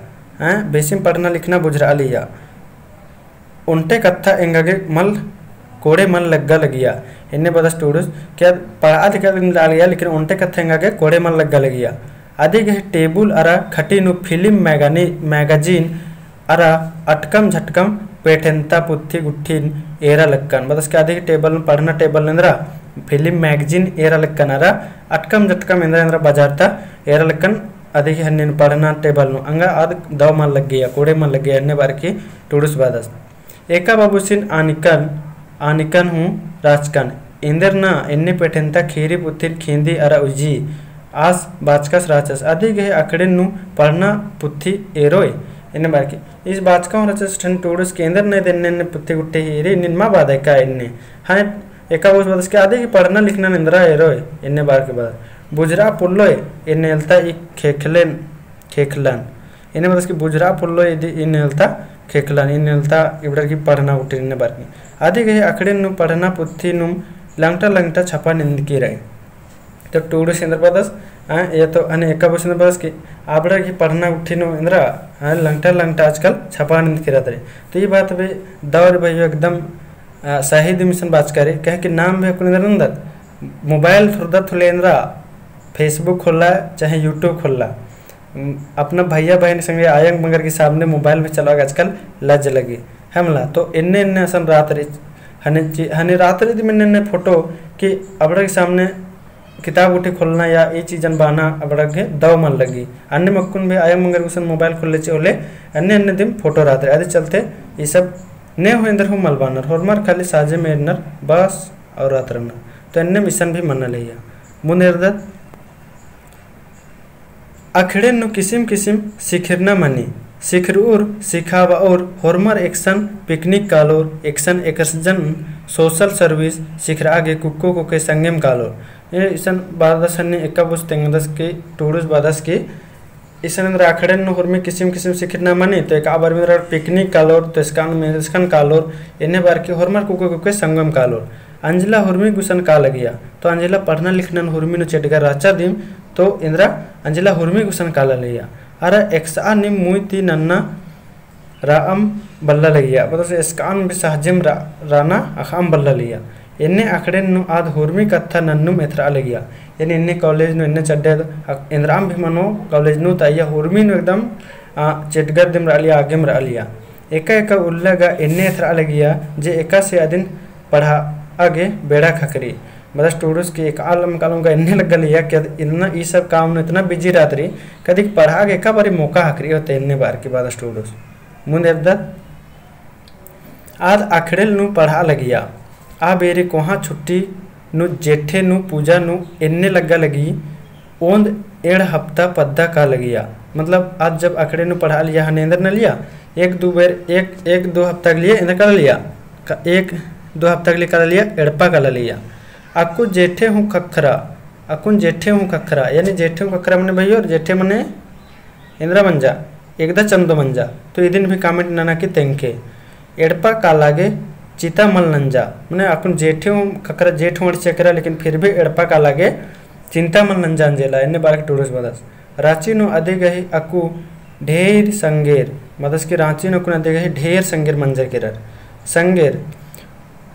हैं? बेसिम पढ़ना लिखना बुझुरआ लगिया। ओन्टे कत्था एंगा गे मल कोड़े मल लग्गा लगिया। एन्ने बअदस टूड़ुस कि आद पढ़आ लिखआ लगिया, लेकिन ओन्टे कत्था एंगा गे कोड़े मल लग्गा लगिया। अदी गही टेबुल अरा खटी नू फिलिम मैगानी-, magazine अरा अटकम झटकम पेठेन्ता पुथी गुट्ठिन एरा लक्कन। बअदस कि अदी गही टेबल नू, पढ़ना टेबल नू एन्दरा फिलिम magazine एरा लक्कन अरा अटकम झटकम एन्दरा एन्दरा बजार ता एरा लक्कन। अदी गही हन्ने नू पढ़ना टेबल नू एंगा आद दव मल लग्गिया, कोड़े मल लग्गिया, एन्ने बअर की टूड़ुस बअदस। एका बबुसिन आनिकन, आनिकन हूँ राचकन। एन्देर ना एन्ने पेठेन्ता खीरी पुथिन खींदी अरा उज्जी। आस बाचकस राचस। अदी गही अखड़ेन नू पढ़ना पुथी एरोय। एन्ने बअर की। ईस बाचका हूँ राचस ठन टूड़ुस कि एन्देर ना एन्ने एन्ने पुथी गुट्ठी ही एरी, निन मा बअदय का एन्ने। हाँ, एका बबुस बअदस कि अदी गही पढ़ना लिखना नू एन्दरा एरोय। एन्ने बअर की बअदस। बुझुरआ पोल्लोय, एन्ने एलता ई खेखलेन, खेखलन। एन्ने बअदस कि बुझुरआ पोल्लोय इदी, एन्ने एलता खेखलन, एन्ने एलता इबड़र की पढ़ना गुट्ठी एन्ने बअर की। अदी गही अखड़ेन नू पढ़ना पुथी नुम लंगटा लंगटा छपा निंदकी रई। तो टूड़ुस एन्दर बअदस, हाँ, ये तो अने एका बबुस एन्दर बअदस कि आबड़र की पढ़ना गुट्ठी नू एन्दरा, हाँ, लंगटा लंगटा आजकल छपा निंदकी रअदस। तो ई बात भी दव रे भइयो एकदम, आ, सही दिम इसन बाचका रई, काहे कि नाम भी अक्कुन एन्दर नन्दत, mobile धुरदत होले एन्दरा Facebook खोल्ला, चाहे YouTube खोल्ला। उम, अपना भइया बहिन संगे आयंग बंगर की सामने mobile भी चलाबआ गे आजकल लज लगी। है मला, तो एन्ने एन्ने असन रअदत रई, हने ची-, हने रअदत रई दिम एन्ने एन्ने photo कि अबड़र की सामने किताब गुट्ठी खोलना या ई चीजन बअना अबड़र गे दव मल लगी। अन्नेम अक्कुन भी आयंग बंगर गुसन mobile खोल्ले ची होले एन्ने एन्ने दिम photo रअदत रई। अदी चलते ई सब ने हूँ एन्दर हूँ मल बअनर, होरमर खाली साजे में एरनर बस और रअदत रअनर। तो एन्नेम इसन भी मना लगिया। मुन्द एरदत अखड़ेन नू किसिम किसिम सिखिरना मनी, सिखरउर, सिखाबअउर, होरमर एकसन picnic कालोर, एकसन excursion, social service सिखरआ गे कुक्को कुक्के संगेम कालोर। ए इसन बअदस हन्ने एका बबुस तेंगदस कि टूड़ुस बअदस कि इसन एन्दरा अखड़ेन नू होरमी किसिम किसिम सिखिरना मनी, तो एका बार में एन्दरा picnic कालोर, तो एकसन में एकसन कालोर, एन्ने बअर की होरमर कुक्के कुक्के संगेम कालोर। अंजला हुरमी गुसन काला लगिया, तो अंजला पढ़ना लिखना नू हुरमी नू चेटगर रहचा दिम, तो एन्दरा अंजला हुरमी गुसन काला लगिया। अरा एकसआ नीम मुई ती नन्ना रअम बल्ला लगिया, मतलब एकसन भी सहजेम रा-, रअना अख़अम बल्ला लगिया। एन्ने अखड़ेन नू आद हुरमी कत्था नन्नुम एथरआ लगिया। यानी एन्ने college नू एन्ने चड्डे एन्दराम भी मनो college नू, तो अइय्या हुरमी नू एकदम, आ, चेटगर दिम रआ लगिया, आगेम रआ लगिया। एका एका उल्ला गा एन्ने एथरआ लगिया जे एकासे अदिन पढ़आ गे बेड़ा ख़क्खरी। बअदस टूड़ुस कि एकआलम कालम गा एन्ने लग्गा लगिया कि अद इन्ना ई सब काम नू इतना busy रअदत रई, कदी पढ़आ गे एका बारी मौका ख़क्खरी होते एन्ने बअर की बअदस टूड़ुस। मुन्द एरदत आद अखड़ेल नू पढ़आ लगिया। आ बेरी कोहाँ छुट्टी नू जेठे नू पूजा नू एन्ने लग्गा लगी, ओन्द एंड़ हफ्ता पद्दा काला लगिया। मतलब, आद जब अखड़ेल नू पढ़आ लगिया हने एन्देर नना लगिया, एक दो बेर, एक, एक दो हफ्ता के लिए एन्देर काला लगिया, का-, एक दो हफ्ता के लिए काला लगिया, एड़पा काला लगिया। अक्कु जेठे हूँ ख़क्खरा, अक्कुन जेठे हूँ ख़क्खरा, यानी जेठे हूँ ख़क्खरा मने भइयो, जेठे मने एन्दरा मंजा, एकदा चंदो मंजा, तो इदिन भी comment नना की तेंगके। एड़पा काला गे चिता मल नंजा, मने अक्कुन जेठे हूँ ख़क्खरा, जेठ हूँ अंड़से केरा, लेकिन फिर भी एड़पा काला गे चिंता मल नंजा अंजेला, एन्ने बअर की टूड़ुस बअदस। राँची नू अदि गही अक्कु ढेर संगेर, बअदस कि राँची नू अक्कुन अदि गही ढेर संगेर मंजर केरर। संगेर,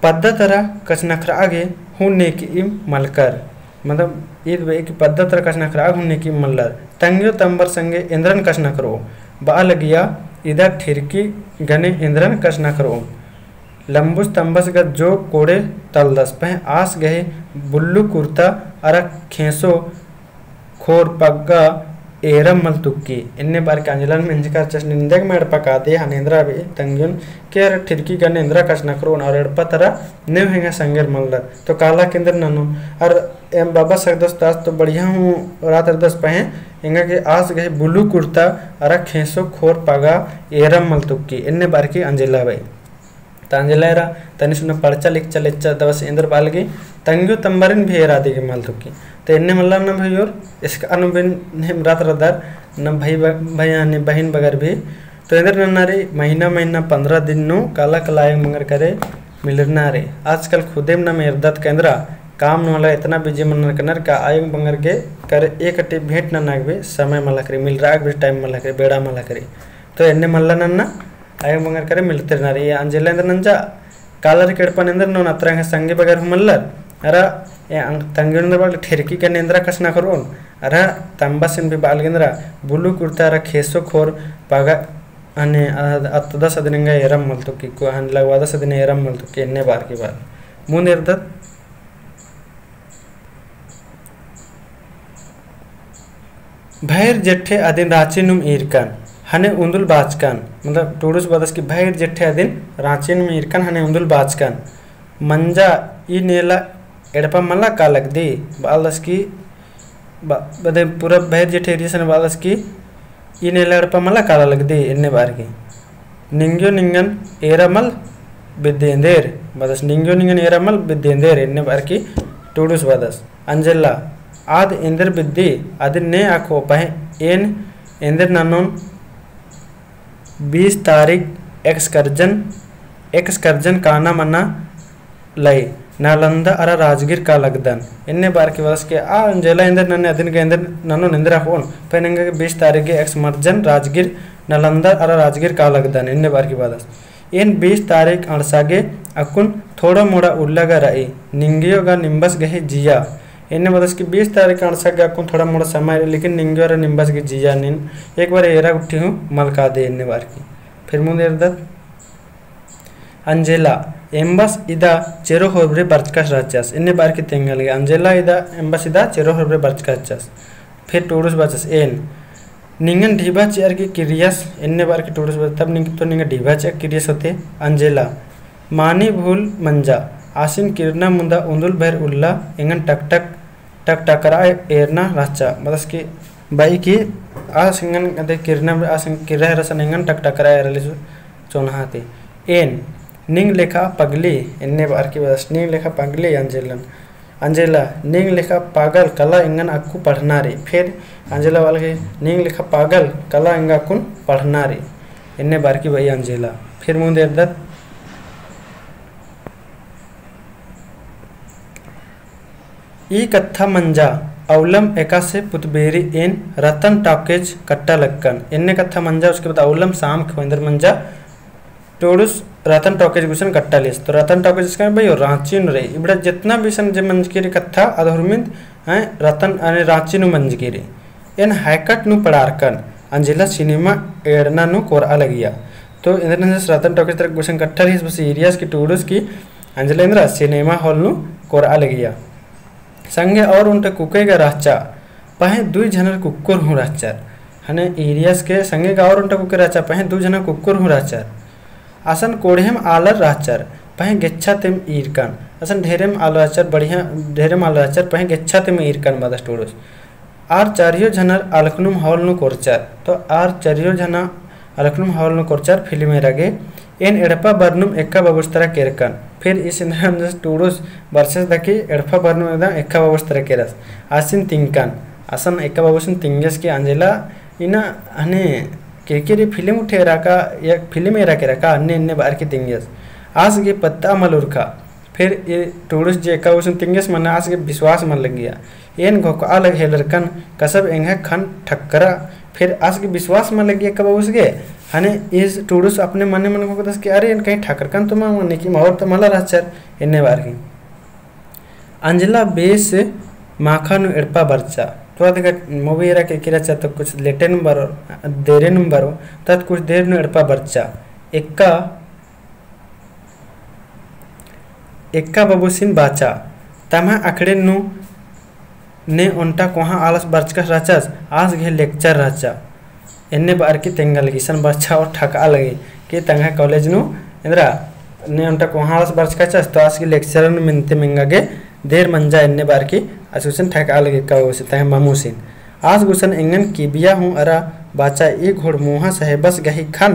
पद्दा तरा कछनखरआ गे हूँ नेकइम मलकर। मतलब, ईद बई कि पद्दा तरा कछनखरआ गे हूँ नेकइम मल्लर। तंग्यो तम्बर संगे एन्दरन कछनखरओ। बआ लगिया, इदा ठिरकी गने एन्दरन कछनखरओ। लम्बुस तम्बस गा जो कोड़े तलदस, पहें आस गही बुल्लू कुर्ता अरा खेंसो खोर पग्गा एरम मल तुक्की। एन्ने बअर की अंजलन मेंजकर चस निंदेक में एड़पा कादे हने एन्दरा बई तंग्योन के अरा ठिरकी गने एन्दरा कछनखरओन अरा एड़पा तरा नेव हेंगा संगेर मल्लर। तो काला की एन्दर ननो अरा एम बाबा सकदस तो आस तो बढ़िया हूँ रात रअदस पहें, एंगा गे आस गही blue कुर्ता अरा खेसो खोर पागा एरम मल तुक्की, एन्ने बअर की अंजेला बई। त अंजेला एरा तनी सुना पढ़चा लिखचा लेच्चा दवस एन्देर बआ लगी, तंग्यो तम्बरिन भी एरा दिगे मल तुक्की। त एन्ने मल्ला ना भइयोर, एसका अनु बिन नेम रात रअदर, ना भई ब-, भई यानी बहिन बगर भी। तो एन्देर नन्ना रई, महीना महीना पन्द्रह दिन नू काला काला आयंग बंगर करे मिलरना रई। आजकल खुदेम नाम एरदत का एन्दरा, काम नू मला एतना busy मनर कनर का आयंग बंगर गे करे एकटी भेंट नना गे भी समय मला करी, मिलरआ गे भी time मला करी, बेड़ा मला करी। तो एन्ने मल्ला नन्ना आयंग बंगर करे मिलतेरना रई। अंजेला एन्देर नंजा कालर केड़पन एन्देर नोन अतरा एंग्है संगी बगर हूँ मल्लर, अरा ए अंग-, तंग्यो एन्देर बआ लगी ठेरकी गने एन्दरा कछनखरओन, अरा तम्बासिन भी बआ लगी एन्दरा blue कुर्ता अरा खेसो खोर पागा हने, अ-, अत्तदस अदिन एंगा एरम मल तुक्की, को हने लगवादस अदिन एरम मल तुक्की, एन्ने बअर की बआ लगी। मुन्द एरदत। भइर जेठे अदिन राँची नुम ईरकन, हने उन्दुल बाचकन, मतलब टुडुस बअदस की भइर जेठे अदिन राँची नुम ईरकन, हने उन्दुल बाचकन। मंजा ई नेला एड़पा मला का लगदी, बआलदस की ब-, बदे पूरा भइर जेठे area सने बआलदस की ई नेला एड़पा मला काला लगदी, एन्ने बअर की। निंग्यो निंगन एरा मल बिद्दी एन्देर, बअदस निंग्यो निंगन एरा मल बिद्दी एन्देर, एन्ने बअर की टुडुस बअदस। अंजेला, आद एन्देर बिद्दी, अदिन ने अख़ो पहें एन एन्देर ननोन बीस तारीख excursion, excursion काना मना लई, नालंदा अरा राजगीर का लगदन। एन्ने बअर की बअदस के आ अंजेला एन्देर नन्ने अदिन गे एन्देर ननोन एन्देर अख़ोन, पहें एंगा गे बीस तारीख गे excursion राजगीर, नालंदा अरा राजगीर का लगदन, एन्ने बअर की बअदस। एन बीस तारीख अंड़सा गे अक्कुन थोड़ा मोड़ा उल्ला गा रई, निंग्यो गा निम्बस गही जिया। एन्ने बअदस की बीस तारीख अंड़सा गे अक्कुन थोड़ा मोड़ा समय रई, लेकिन निंग्यो अरा निम्बस गही जिया नीन एक बार एरा गुट्ठी हूँ मल कादे, एन्ने बअर की। फिर मुन्द एरदत। अंजेला, एम्बस इदा चेरो होरबरे बरचकस रहचस, एन्ने बअर की तेंगा लगी। अंजेला इदा, एम्बस इदा चेरो होरबरे बरचकस रहचस। फिर टुडुस बाचस, एन निंगन ढिबा चिअर की किर्रियस, एन्ने बअर की टुडुस बाचस, तब निंग तो निंगा ढिबा चिअर किर्रियस होते। अंजेला, मानी भूल मंजा, आसिन किर्रना मुन्दा उन्दुल भइर उल्ला एंगन टकटक टकटकरआ एरना रहचा, बअदस की बई की आस एंगन अदे किर्रना, आस एंगन किर्रा हेरसन एंगन टकटकरआ एरली चोन्हा ती। एन, निंग लेखा पगली, एन्ने बअर की बअदस, निंग लेखा पगली अंजेलन। अंजेला, निंग लेखा पागल कला एंगन अक्कु पढ़ना रई। फिर अंजेला बआ लगी, निंग लेखा पागल कला एंगा अक्कुन पढ़ना रई, एन्ने बअर की बई अंजेला। फिर मुन्द एरदत। ई कत्था मंजा अउलम एकासे पुतबेरी एन रतन टॉकीज कट्टा लक्कन। एन्ने कत्था मंजा, उसके बाद अउलम साम ख़ेव एन्देर मंजा टुडुस रतन टॉकीज गुसन कट्टा लियस। तो रतन टॉकीज इसका भइयो राँची नू रई। इबड़ा जेतना भी सन जे मंजकी रई कत्था अद हुरमिन्द हैं रतन अने राँची नू मंजकी रई। एन हायकट नू पड़ारकन अंजेला सिनेमा एड़ना नू कोरआ लगिया। तो एन्देर नंजस रतन टॉकीज तरक गुसन कट्टा लियस बस एरियस की टुडुस की अंजेला एन्दरा सिनेमा हॉल नू कोरआ लगिया। संगे और ओन्टा कुकोय गा रहचा, पहें दुई झनर कुक्कोर हूँ रहचर। हने एरियस के संगे गा और ओन्टा कुकोय रहचा, पहें दुई झनर कुक्कोर हूँ रहचर। असन कोड़ेम आलर रहचर, पहें गेच्छा तेम ईरकन। असन ढेरेम आलर रहचर, बढ़िया ढेरेम आलर रहचर, पहें गेच्छा तेम ईरकन बअदस टुडुस। आर चरियो झनर अलखनुम हॉल नू कोरचर। तो आर चरियो झना अलखनुम हॉल नू कोरचर फिल्म एरा गे। एन एड़पा बरनुम एक्का बाबुस तरा केरकन। फिर इस एन्देर नंजस टुडुस बरचस दकी एड़पा बरनुम एकदम एक्का बाबुस तरा केरस। आसिन तिंकन। असन एक्का बाबुसिन तिंगस की अंजेला इन्ना हने केरकी रई फिल्म उठे एरा का, या फिल्म एरा केरा का, अन्ने अन्ने बअर की तिंगस। आस गे पत्ता मल उरखा। फिर ई टुडुस जे एक्का बाबुसिन तिंगस मना आस गे विश्वास मल लगिया। एन घोकआ लग हेलरकन कसब एंग्है खन ठक्करा। फिर आस गे विश्वास मल लगिया एक्का बाबुस गे। हने इस टुडुस अपने मने मन घोकदस कि अरे एन कहीं ठक्करकन तो मल मने कि मौर तो मला रहचर एन्ने बअर की। अंजेला बेस माखा नू एड़पा बरचा। तो अदगा movie एरा केरकी रहचा तो कुछ लेटे नू बरो, देरे नू बरो, तद कुछ देर नू एड़पा बरचा। एक्का एक्का बाबुसिन बाचा, तम्है अखड़े नू ने ओन्टा कोहाँ आलस बरचकस रहचस, आस गे lecture रहचा। एन्ने बअर की तेंगा लगी, इसन बरचा और ठकआ लगी कि तंग्है college नू एन्दरा ने ओन्टा कोहाँ आलस बरचकस रहचस, तो आस गे lecture नू मेन्ते एंगा गे देर मंजा एन्ने बार की आस गुसन ठका लगी का उसे तंग्है ममुसिन। आस गुसन एंगन किबिया हूँ अरा बाचा ई घोड़ मुहा साहेबस गही खन,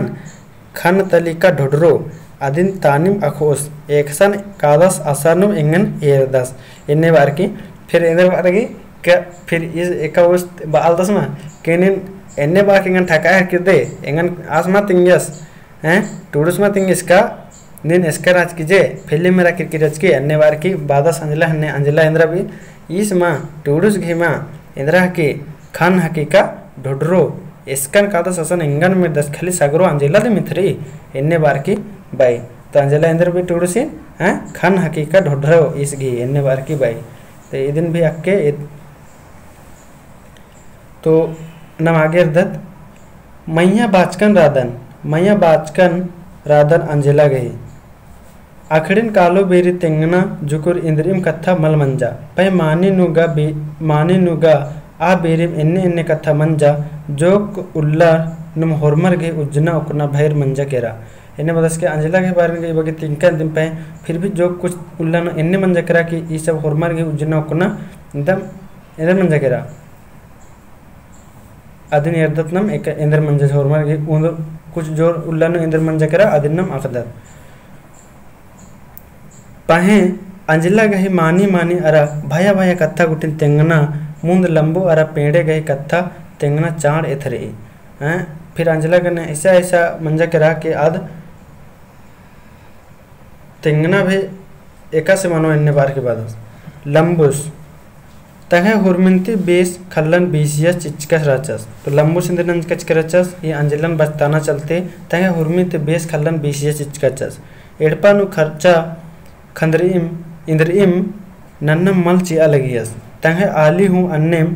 खन तली का ढोढरो, अदिन तानिम अखोस, एकसन कादस असानुम एंगन एरदस। एन्ने बार की, फिर एन्देर बार की, क-, फिर इस एका उस बालदस मा, कि नीन एन्ने बार की एंगन ठका हेरकिर दे, एंगन आस मा तिंगियस, हैं? टुडुस मा तिंगियस का, नीन एसकर आचकी जे, फिल्म मेरा किरकिर आचकी, एन्ने बार की बादस अंजला हन्ने, अंजला एन्देरा भी, ईस मा, टुडुस गही मा, एन्देरा हकी, खन हकी का ढोढरो, एसकन कादस असन एंगन मेरदस, खाली सगरो अंजला दिम इथरी, एन्ने बार की बई। तो अंजला एन्देर भी टुडुसिन, हैं? खन हकी का ढोढरो ईस गही, एन्ने बार की बई। तो इदिन भी अक्के इत-, तो नम आगे एरदत, मइय्याँ बाचकन रअदन, मइय्याँ बाचकन रअदन अंजला गही। अखड़िन कालो बेरी तेंगना जुकुर इन्द्रिइम कत्था मल मंजा। पहें मानी नू गा बे-, मानी नू गा आ बेरिम एन्ने एन्ने कत्था मंजा, जोक उल्ला नुम होरमर गही उज्जना ओक्कना भइर मंजा केरा। एन्ने बअदस के अंजला गही बारे में बग्गे तिंकन दिम पहें, फिर भी जोक कुछ उल्ला नू एन्ने मंजा केरा कि ई सब होरमर गही उज्जना ओक्कना एकदम एन्देर मंजा केरा। अदिन एरदत नम एक एन्देर मंजा होरमर गही उन्द कुछ जोर उल्ला नू एन्देर मंजा केरा अदिन नम अख़दत। पहें अंजला गही मानी मानी अरा भया भया कत्था गुटिन तेंगना मुन्द लम्बू अरा पेंड़े गही कत्था तेंगना चाड़ एथरई। हैं? फिर अंजला गने ऐसा ऐसा मंजा केरा के आद तेंगना भी एकासे मनो एन्ने बार की बादस। लम्बुस, तंग्है हुरमिन ती बेस खल्लन बीसियस चिचकस रहचस। तो लम्बुस इन्द्रिन नंजकस चिचकस रहचस, ई अंजलन बचताना चलते तंग्है हुरमिन ती बेस खल्लन बीसियस चिचकस रहचस। एड़पा नू खर्चा खंदरिम, इन्द्रिम नन्नम मल चिआ लगियस। तंग्है आली हूँ अन्नेम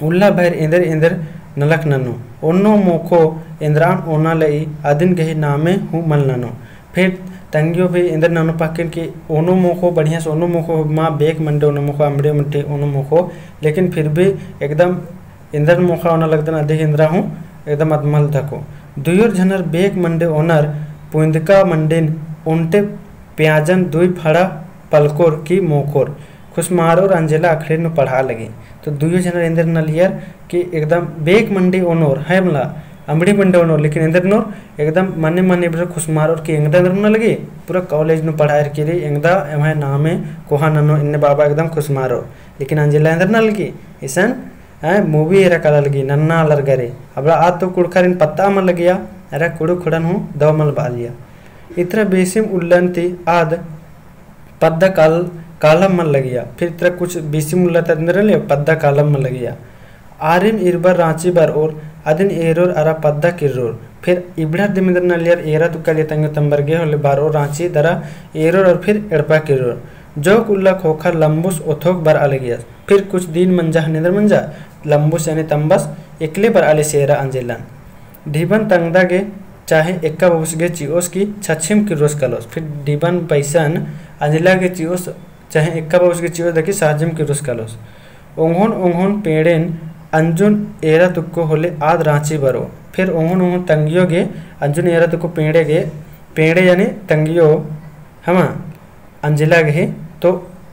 उल्ला भइर एन्देर एन्देर नलख ननो। ओन्नो मोखो एन्द्रान ओना लई अदिन गही नामे हूँ मल ननो। फिर तंग्यो भी एन्देर ननो पक्किन कि ओनो मोखो बढ़िया से ओनो मोखो मा बेक मंडे ओनो मोखो अम्बड़े मंडे ओनो मोखो, लेकिन फिर भी एकदम एन्देर मोखा ओना लगदन अदिक एन्द्रा हूँ एकदम अदमल धको। दुयोर झनर बेक मंडे ओनर पुइन्दका मंडिन ओन्टे प्याजन दुई फड़ा पलकोर की मोखोर। खुसमारोर अंजेला अखड़े नू पढ़ा लगी। तो दुयो झनर एन्देर नलियर कि एकदम बेक मंडी ओनोर, है मला, अम्बड़ी मंडी ओनोर, लेकिन एन्देर नोर एकदम मने मने एबड़र खुसमारोर कि एंगदा एन्देर नलगी, पूरा college नू पढ़ायर कि रे, एंगदा एम्है नामे कोहा ननो एन्ने बाबा एकदम खुसमारोर। लेकिन अंजेला एन्देर नलगी, इसन, हैं, movie एरा काला लगी, नन्ना आलर गरे। अबड़ा आद तो कुँड़ुख़रिन पत्ता मल लगिया, अरा कुँड़ुख़ खुड़न हूँ दव मल बालिया। इतरा बेसिम उल्लन ती आद पद्दा काल-, कालम मल लगिया। फिर इतरा कुछ बेसिम उल्ला ती एन्देर नलिया, पद्दा कालम मल लगिया। आरिम इरबर राँची बरओर, अदिन एरोर अरा पद्दा किर्रोर। फिर इबड़र दिम एन्देर नलियर एरा तुक्का लिया तंग्यो तम्बर गे होले बरओर राँची दरा एरोर और फिर एड़पा किर्रोर। जोक उल्ला ख़ोख़ा लम्बुस ओथोक बरआ लगियस। फिर कुछ दिन मंजा हन्ने एन्देर मंजा, लम्बुस यानी तम्बस एकले बरआ लगियस एरा अंजेलन। ढिबन तंगदा गे चाहे एक्का बाबुस गे चिओस की छछिम किर्रोस कालोस। फिर ढिबन पैसन अंजेला गे चिओस, चाहे एक्का बाबुस गे चिओस दकी साजिम किर्रोस कालोस। ओंगोन ओंगोन पेंड़ेन अंजुन एरा तुक्को होले आद राँची बरओ। फिर ओंगोन ओंगोन तंग्यो गे अंजुन एरा तुक्को पेंड़े गे, पेंड़े यानी तंग्यो हमा अंजेला गही, तो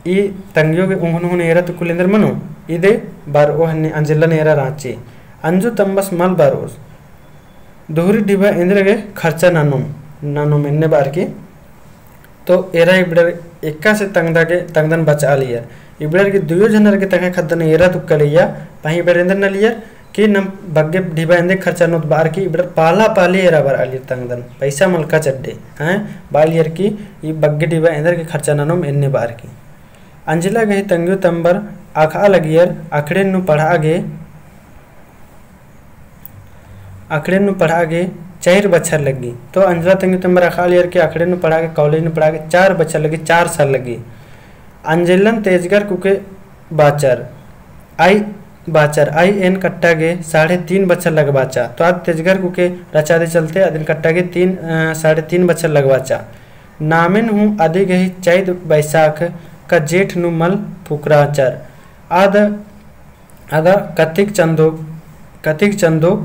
ई तंग्यो गे ओंगोन ओंगोन एरा तुक्को ले एन्देर मनो, इदे बरओ हन्ने अंजेलन एरा राँची। अंजु तम्बस मल बरओस। दोहरी ढिबा एन्देर गे खर्चा ननोम, ननोम एन्ने बार की। तो एरा इबड़र एकासे तंगदा गे, तंगदन बचआ लियर। इबड़र गे दुयो झनर गे तंग्है ख़द्दन एरा तुक्का लिया, पहें इबड़र एन्देर नलियर कि नम बग्गे ढिबा एन्देर खर्चा ननोत बार की इबड़र पाला पाली एरा बरआ लियर तंगदन। पैसा मलका चड्डे, हैं, बालियर कि ई बग्गे ढिबा एन्देर गे खर्चा ननोम एन्ने बार की। अंजेला गही तंग्यो तम्बर अख़आ लगियर अखड़ेन नू पढ़आ गे, अखड़ेन नू पढ़आ गे चार बछर लग्गी। तो अंजेला तंग्यो तम्बर अख़आ लियर कि अखड़ेन नू पढ़आ गे, college नू पढ़आ गे चार बछर लग्गी, चार साल लग्गी। अंजेलन तेजगर कुके बाचर, आई बाचर, आई एन कट्टा गे साढ़े तीन बछर लगबाचा। तो आद तेजगर कुके रचादे चलते अदिन कट्टा गे तीन, अ, साढ़े तीन बछर लगबाचा। नामेन हूँ अदी गही चैत बैसाख का जेठ नू मल फुकराचर। आद अगा कतिक चंदो, कतिक चंदो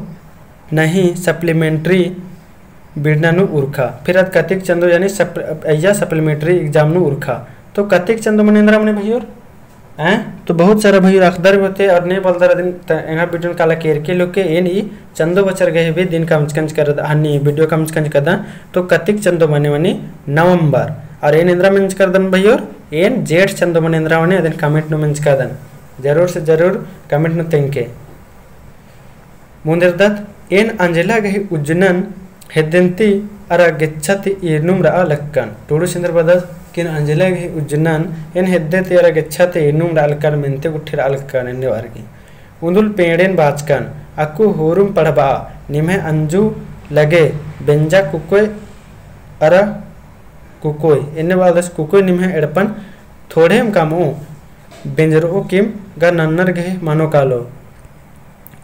नहीं supplementary बिड़ना नू उरखा। फिर आद कतिक चंदो यानी सप-, अइय्या supplementary exam नू उरखा। तो कतिक चंदो मने एन्दरा मने भइयोर? हैं? तो बहुत सारा भइयोर अख़दर होते और ने बलदर अदिन त एंगा video काला केरके लोके एन ई चंदो बचर गही भी दिन कमचकन चिकर हन्नी video कमचकन चिकर दा। तो कतिक चंदो मने मने नवंबर। और एन एन्दरा मेंजकर दन भइयोर? एन जेठ चंदो मने एन्दरा मने अदिन comment नू मेंजकर दन। जरूर से जरूर comment नू तेंगके। मुन्देरदत, एन अंजेला गही उज्जनन हेद्देन ती अरा गेच्छा ती ईरनुम रआ लक्कन। टूड़ुस एन्देर बअदस कि एन अंजेला गही उज्जनन एन हेद्दे ती अरा गेच्छा ती ईरनुम रआ लक्कन मेन्ते गुट्ठी रआ लक्कन एन्ने बअर की। उन्दुल पेंड़ेन बाचकन, अक्कु होरुम पढ़बआ, निम्है अंजू लगे बेंजा कुकोय अरा कुकोय, एन्ने बअदस कुकोय निम्है एड़पन थोड़ेम कमओ, बेंजरओ किम गा नन्नर गही मनो कालो।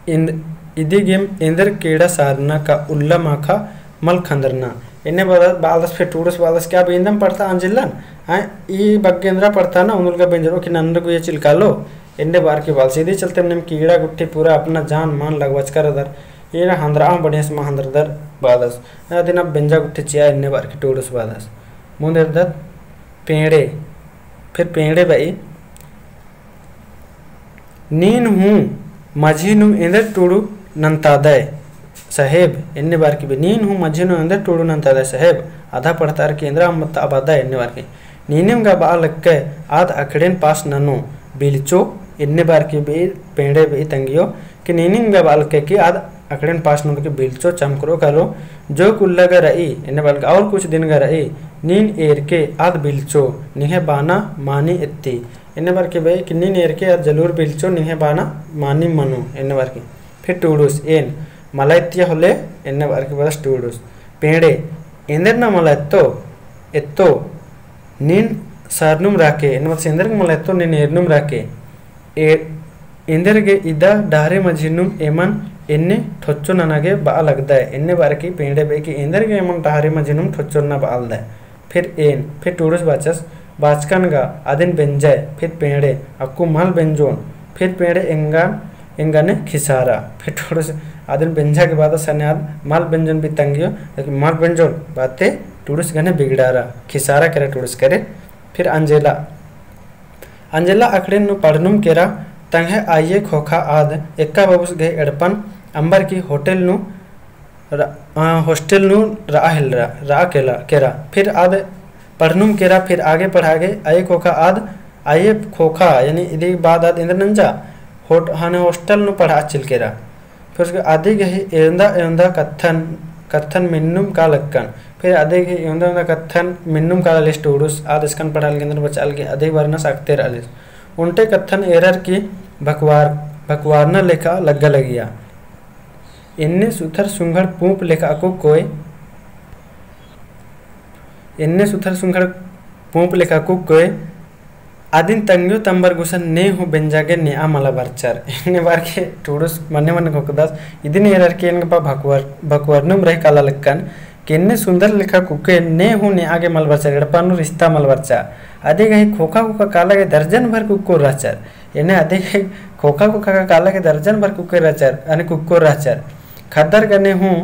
इन्द-, इदिगेम एन्देर कीड़ा सारना का उल्ला माखा मल खन्दरना। एन्ने बअदस, बअदस फेर टूड़ुस बअदस का अब इन्दम पढ़ता अंजेलन? हाँ, ई बग्गे एन्दरा पढ़ता ना, उन्दुल गा बेंजरओ कि नन्नर गुइया चिलकालो। एन्ने बअर की बअदस, इदी चलते नीम कीड़ा गुट्ठी पूरा अपना जान मान लगबचकर रअदर। एरा हन्दरआ बढ़िया से मा हन्दरदर बअदस। अदिन अब बेंजा गुट्ठी चिआ एन्ने बअर की टूड़ुस बअदस। मुन्देरदत पेंड़े, फेर पेंड़े बई, नीन हूँ मझी नू एन्देर टूड़ू नन्तादय सहेब, एन्ने बअर की बई, नीन हूँ मझी नू एन्देर टूड़ू नन्तादय सहेब, आधा पढ़तार की एन्दरा अम्मत अबादय, एन्ने बअर की। नीनिम गा बआ लक्कय आद अखड़ेन पास ननो बिलचो, एन्ने बअर की बई, पेंड़े बई तंगियो, कि नीनिम गा बआ लक्कय कि आद अखड़ेन पास ननो कि बिलचो चमकरो कालो, जो कुल्ला गा रई, एन्ने बअर की और कुछ दिन गा रई, नीन एरके आद बिलचो, निंग्है बाना मानी एत्ती, एन्ने बअर की बई कि नीन एरके आद जलूर बिलचो निंग्है बाना मानी मनो, एन्ने बअर की। फिर टूड़ुस एन, मला एत्तिया होले, एन्ने बअर की बअदस टूड़ुस। पेंड़े, एन्देर ना मला एत्तो, एत्तो, नीन सरनुम राके, एन्ने बअदस एन्देर गे मला एत्तो, नीन एरनुम राके। ए-, एन्देर गे इदा डहरे मझी नुम एमन एन्ने ठोच्चो नना गे बआ लगदय, एन्ने बअर की पेंड़े बई कि एन्देर गे एमन डहरे मझी नुम ठोच्चो नना बआ लगदय। फिर एन, फिर टूड़ुस बाचस, बाचकन गा, अदिन बेंजय, फिर पेंड़े, अक्कु मल बेंजोन, फिर पेंड़े एंगन, एंगने खिसारा, फिर टूड़ुस, अदिन बेंजा के बाद सने आद मल बेंजोन बई तंगियो, लेकिन मल बेंजोन बाते टूड़ुस गने बिगड़ारा, खिसारा केरा टूड़ुस करे, फिर अंजेला, अंजेला अखड़ेन नू पढ़नुम केरा, तंग्है आइये खोखा आद, एक्का बबुस गही एड़पन, अम्बर की होटल नू र-, आ, होस्टल नू रआ हेलरा, रआ केला, केरा। फिर आद पढ़नुम केरा, फिर आगे पढ़ागे, आइये खोखा आद, आइये खोखा, यानी इदी बाद आद एन्देर नंजा, होट-, हने होस्टल नू पढ़आ चिल केरा। फिर उसके अदी गही एवंदा, एवंदा कत्थन, कत्थन मेन्नुम का लक्कन। फिर अदी गही एवंदा, एवंदा कत्थन मेन्नुम का लक्कन टूड़ुस, आद इसकन पढ़आ लगी एन्देर बचआ लगी, अदी बारनस अख़ते रआलिस। ओन्टे कत्थन एरर की भकवार, भकवारना लेखा लग्गा लगिया। एन्ने सुथर सुंघड़ पूंप लेखा कुक्कोय, एन्ने सुथर सुंघड़ पूंप लेखा कुक्कोय, अदिन तंग्यो तम्बर गुसन ने हूँ बेंजा गे नेआ मला बरचर। एन्ने बअर के टूड़ुस मने मने घोकदस, इदिन एरर के एन गा भकवर-, भकवरनुम रहे काला लक्कन, कि एन्ने सुन्दर लेखा कुक्कोय ने हूँ नेआ गे मल बरचर, एड़पा नू रिश्ता मल बरचा। अदी गही खोखा खोखा काला गे दर्जन भर कुक्कोर रहचर। एन्ने अदी गही खोखा खोखा का काला गे दर्जन भर कुक्कोर रहचर, अने कुक्कोर रहचर। खद्दर गने हूँ,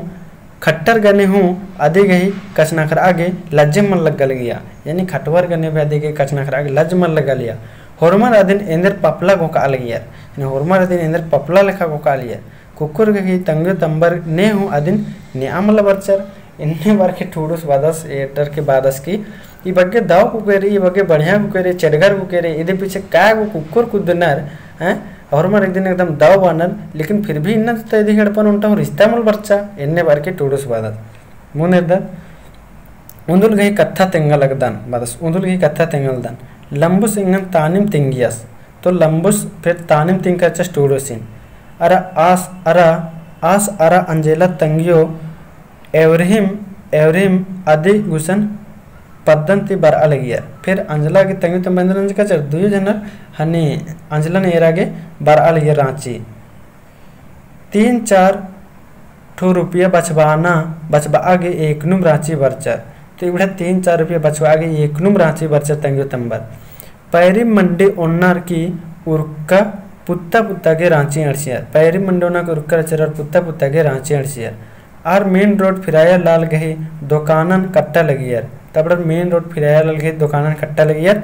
खट्टर गने हूँ अदी गही कछनखरआ गे लज्जे मल लग्गा लगिया। यानी खटवर गने भी अदी गही कछनखरआ गे लज्ज मल लग्गा लगिया। होरमर अदिन एन्देर पपला घोकआ लगियर। यानी होरमर अदिन एन्देर पपला लेखा घोकआ लगियर। कुक्कोर गही तंग्यो तम्बर ने हूँ अदिन नेआ मला बरचर। एन्ने बअर के टूड़ुस बअदस, एरर के बअदस की, ई बग्गे दव कुक्कोय रई, ई बग्गे बढ़िया कुक्कोय रई, चेड़गर कुक्कोय रई, इदी पीछे काय गो कुक्कोर कुद्दनर, हैं? होरमर इदिन एकदम दव बअनर, लेकिन फिर भी इन्ना त इदी एड़पन ओन्टा हूँ रिश्ता मल बरचा, एन्ने बअर के टूड़ुस बअदस। मुन्देरदत, उन्दुल गही कत्था तेंगा लगदन, बअदस, उन्दुल गही कत्था तेंगा लगदन। लम्बुस एंगन तानिम तिंगियस, तो लम्बुस फिर तानिम तिंगचस टूड़ुसिन। अरा आस, अरा आस, अरा अंजेला तंग्यो एवरिम, एवरिम अदी गुसन पद्दन ती बरआ लगियर। फिर अंजेला गे तंग्यो तम्बर एन्देर नंजकचर, दुयो झनर हनी अंजेलन एरा गे बरआ लगियर राँची। तीन चार ठो रुपया बछबाना, बछबआ गे एकनुम राँची बरचर। तो इबड़ा तीन चार रुपया बछबआ गे एकनुम राँची बरचर तंग्यो तम्बर। पैरी मंडी ओन्नर की उरक्का पुत्ता पुत्ता गे राँची अंड़सियर। पैरी मंडी ओन्नर की उरक्का रहचर अरा पुत्ता पुत्ता गे राँची अंड़सियर। आर main road फिराया लाल गही दोकानन कट्टा लगियर। तबड़र main road फिराया लाल गही दोकानन कट्टा लगियर।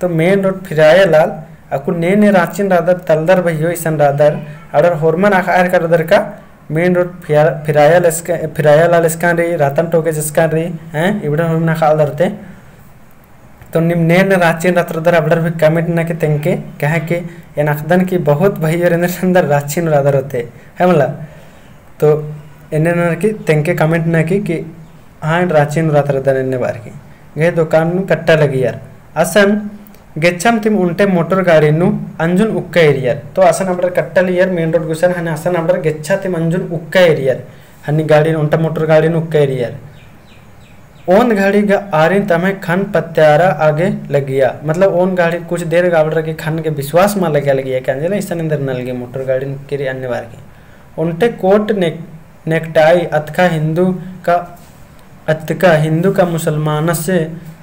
तो main road फिराया लाल, अक्कु ने ने राँची नू रअदर तलदर भइयो इसन रअदर, अबड़र होरमन अख़अर करदर का main road फिरा-, फिराया लाल एसका-, फिराया लाल एसकान रई, रतन टॉकीज एसकान रई, हैं, इबड़र होरमन अख़आ लगदर ते। तो नीम ने ने राँची नू रअदर अबड़र भी comment नना की तेंगके, कहे कि एन अख़दन कि बहुत भइयोर एन्देर रअदर राँची नू रअदर होते, है मला? तो एन्ने नना की तेंगके comment नना की, कि हाँ, एन राँची नू रअदन एन्ने बअर की। गही दुकान नू कट्टा लगियर। असन गेच्छम तिम ओन्टे मोटर गाड़ी नू अंजुन उक्का एरियर। तो असन अबड़र कट्टा लगियर main road गुसन, ख़ने असन अबड़र गेच्छा तिम अंजुन उक्का एरियर। ख़ने गाड़ी नू, ओन्टा मोटर गाड़ी नू उक्का एरियर। ओन्द घड़ी गा आरिन तम्है ख़न्न पत्यारा आगे लगिया। मतलब ओन्द घड़ी कुछ देर गा अबड़र गे ख़न्न गे विश्वास मल लगिया लगिया कि अंजेला इसन एन्देर नलगी मोटर गाड़ी नू उक्की रई एन्ने बअर की। ओन्टे कोट ने-, नेकटाई अतका हिन्दू का, अतका हिन्दू का मुसलमानस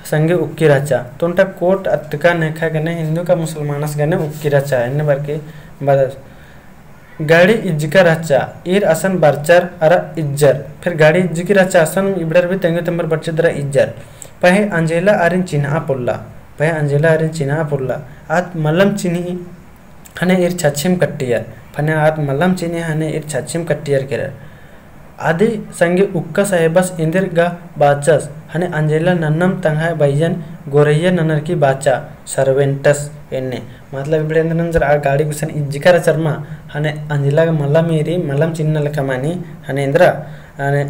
संगे उक्की रहचा। तो ओन्टा कोट अतका नेखा गने हिन्दू का मुसलमानस गने उक्की रहचा। एन्ने बअर की बअदस। गाड़ी इज्जका रहचा, ईर असन बरचर अरा इज्जर। फिर गाड़ी इज्जकी रहचा असन इबड़र भी तेंगो तेम्बर बरचर दरा इज्जर। पहें अंजेला आरिन चिन्हा पोल्ला, पहें अंजेला आरिन चिन्हा पोल्ला। आद मलम चिन्ही ख़ने ईर छछिम कट्टियर, ख़ने आद मलम चिन्ही ख़ने ईर छछिम कट्टियर केरर। अदी संगे उक्का साहेबस एन्देर गा बाचस, ख़ने अंजेला नन्नम तंग्है बइयन गोरैया ननर की बाचा, servants एन्ने। मतलब इबड़े एन्देर नंजर आ गाड़ी गुसन इज्जका रहचर मा, ख़ने अंजेला गा मलम ईरी, मलम चिन्हना लेखा मनी, ख़ने एन्देरा, ख़ने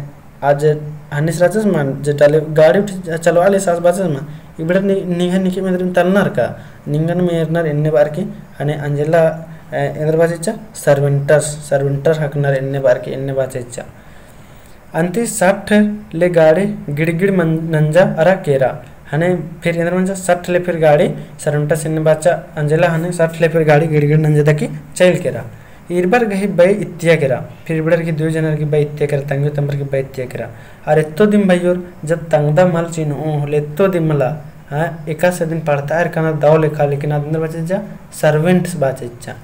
आज हनिस रहचस मा, जे डाले गाड़ी उठी चलवा ले सास बाचस मा, इबड़र नि-, निंग्है निकिम एन्देरिम तलनर का, निंगन मेरनर एन्ने बअर की, ख़ने अंजेला, ए, एन्देर बाचिच्चा, servants, servants ख़क्खनर एन्ने बअर की, एन्ने बाचिच्चा। अन्ती सट्ठ ले गाड़ी गिड़गिड़ मन-, नंजा अरा केरा। ख़ने फिर एन्देर मंजा सट्ठ ले फिर गाड़ी servants एन्ने बाचा अंजेला ख़ने सट्ठ ले फिर गाड़ी गिड़गिड़ नंजा दकी चइल केरा। ईरबर गही बई इत्तिया केरा। फिर इबड़र की दुई जनर की बई इत्तिया केरा, तेंगो तेम्बर की बई इत्तिया केरा। अरा एत्तो दिम भइयोर, जब तंगदा मल चिन्हो होले एत्तो दिम मला, हाँ, एकासे अदिन पढ़ता एर काना दव लेखा, लेकिन आद एन्देर बाचिच्चा, servants बाचिच्चा।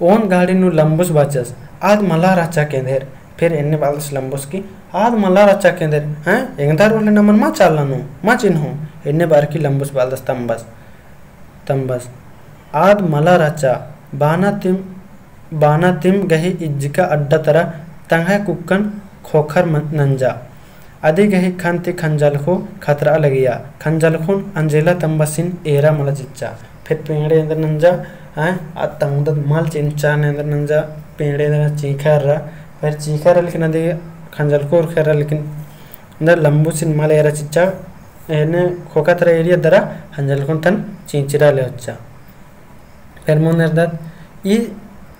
ओन गाड़ी नू लम्बुस बाचस, आद मला रहचा केन्देर। फिर एन्ने बअदस लम्बुस की, आद मला रहचा केन्देर, हैं? एंगदार होले नमन मा चाला नू, मा चिन्हो, एन्ने बअर की लम्बुस बअदस तम्बस, तम्बस। आद मला रहचा, बाना तिम, बाना तिम गही इज्जका अड्डा तरा तंग्है कुक्कन खोखर मन-, नंजा। अदी गही ख़न्न ती खंजलखो खतरआ लगिया। खंजलखोन अंजेला तम्बसिन एरा मला चिच्चा। फिर पेंड़े एन्देर नंजा, आय, आ तंगदत मल चिंचा ने एन्देर नंजा, पेंड़े एन्देर चींखा एरा। फिर चींखा एरा लेकिन अदी खंजलखो उरखा एरा लेकिन एन्देर लम्बुसिन मल एरा चिच्चा। एन्ने खोखा तरा एरिया दरा खंजलखोन तन चिंचिरा ले होच्चा। फेर मुन्द एरदत, ई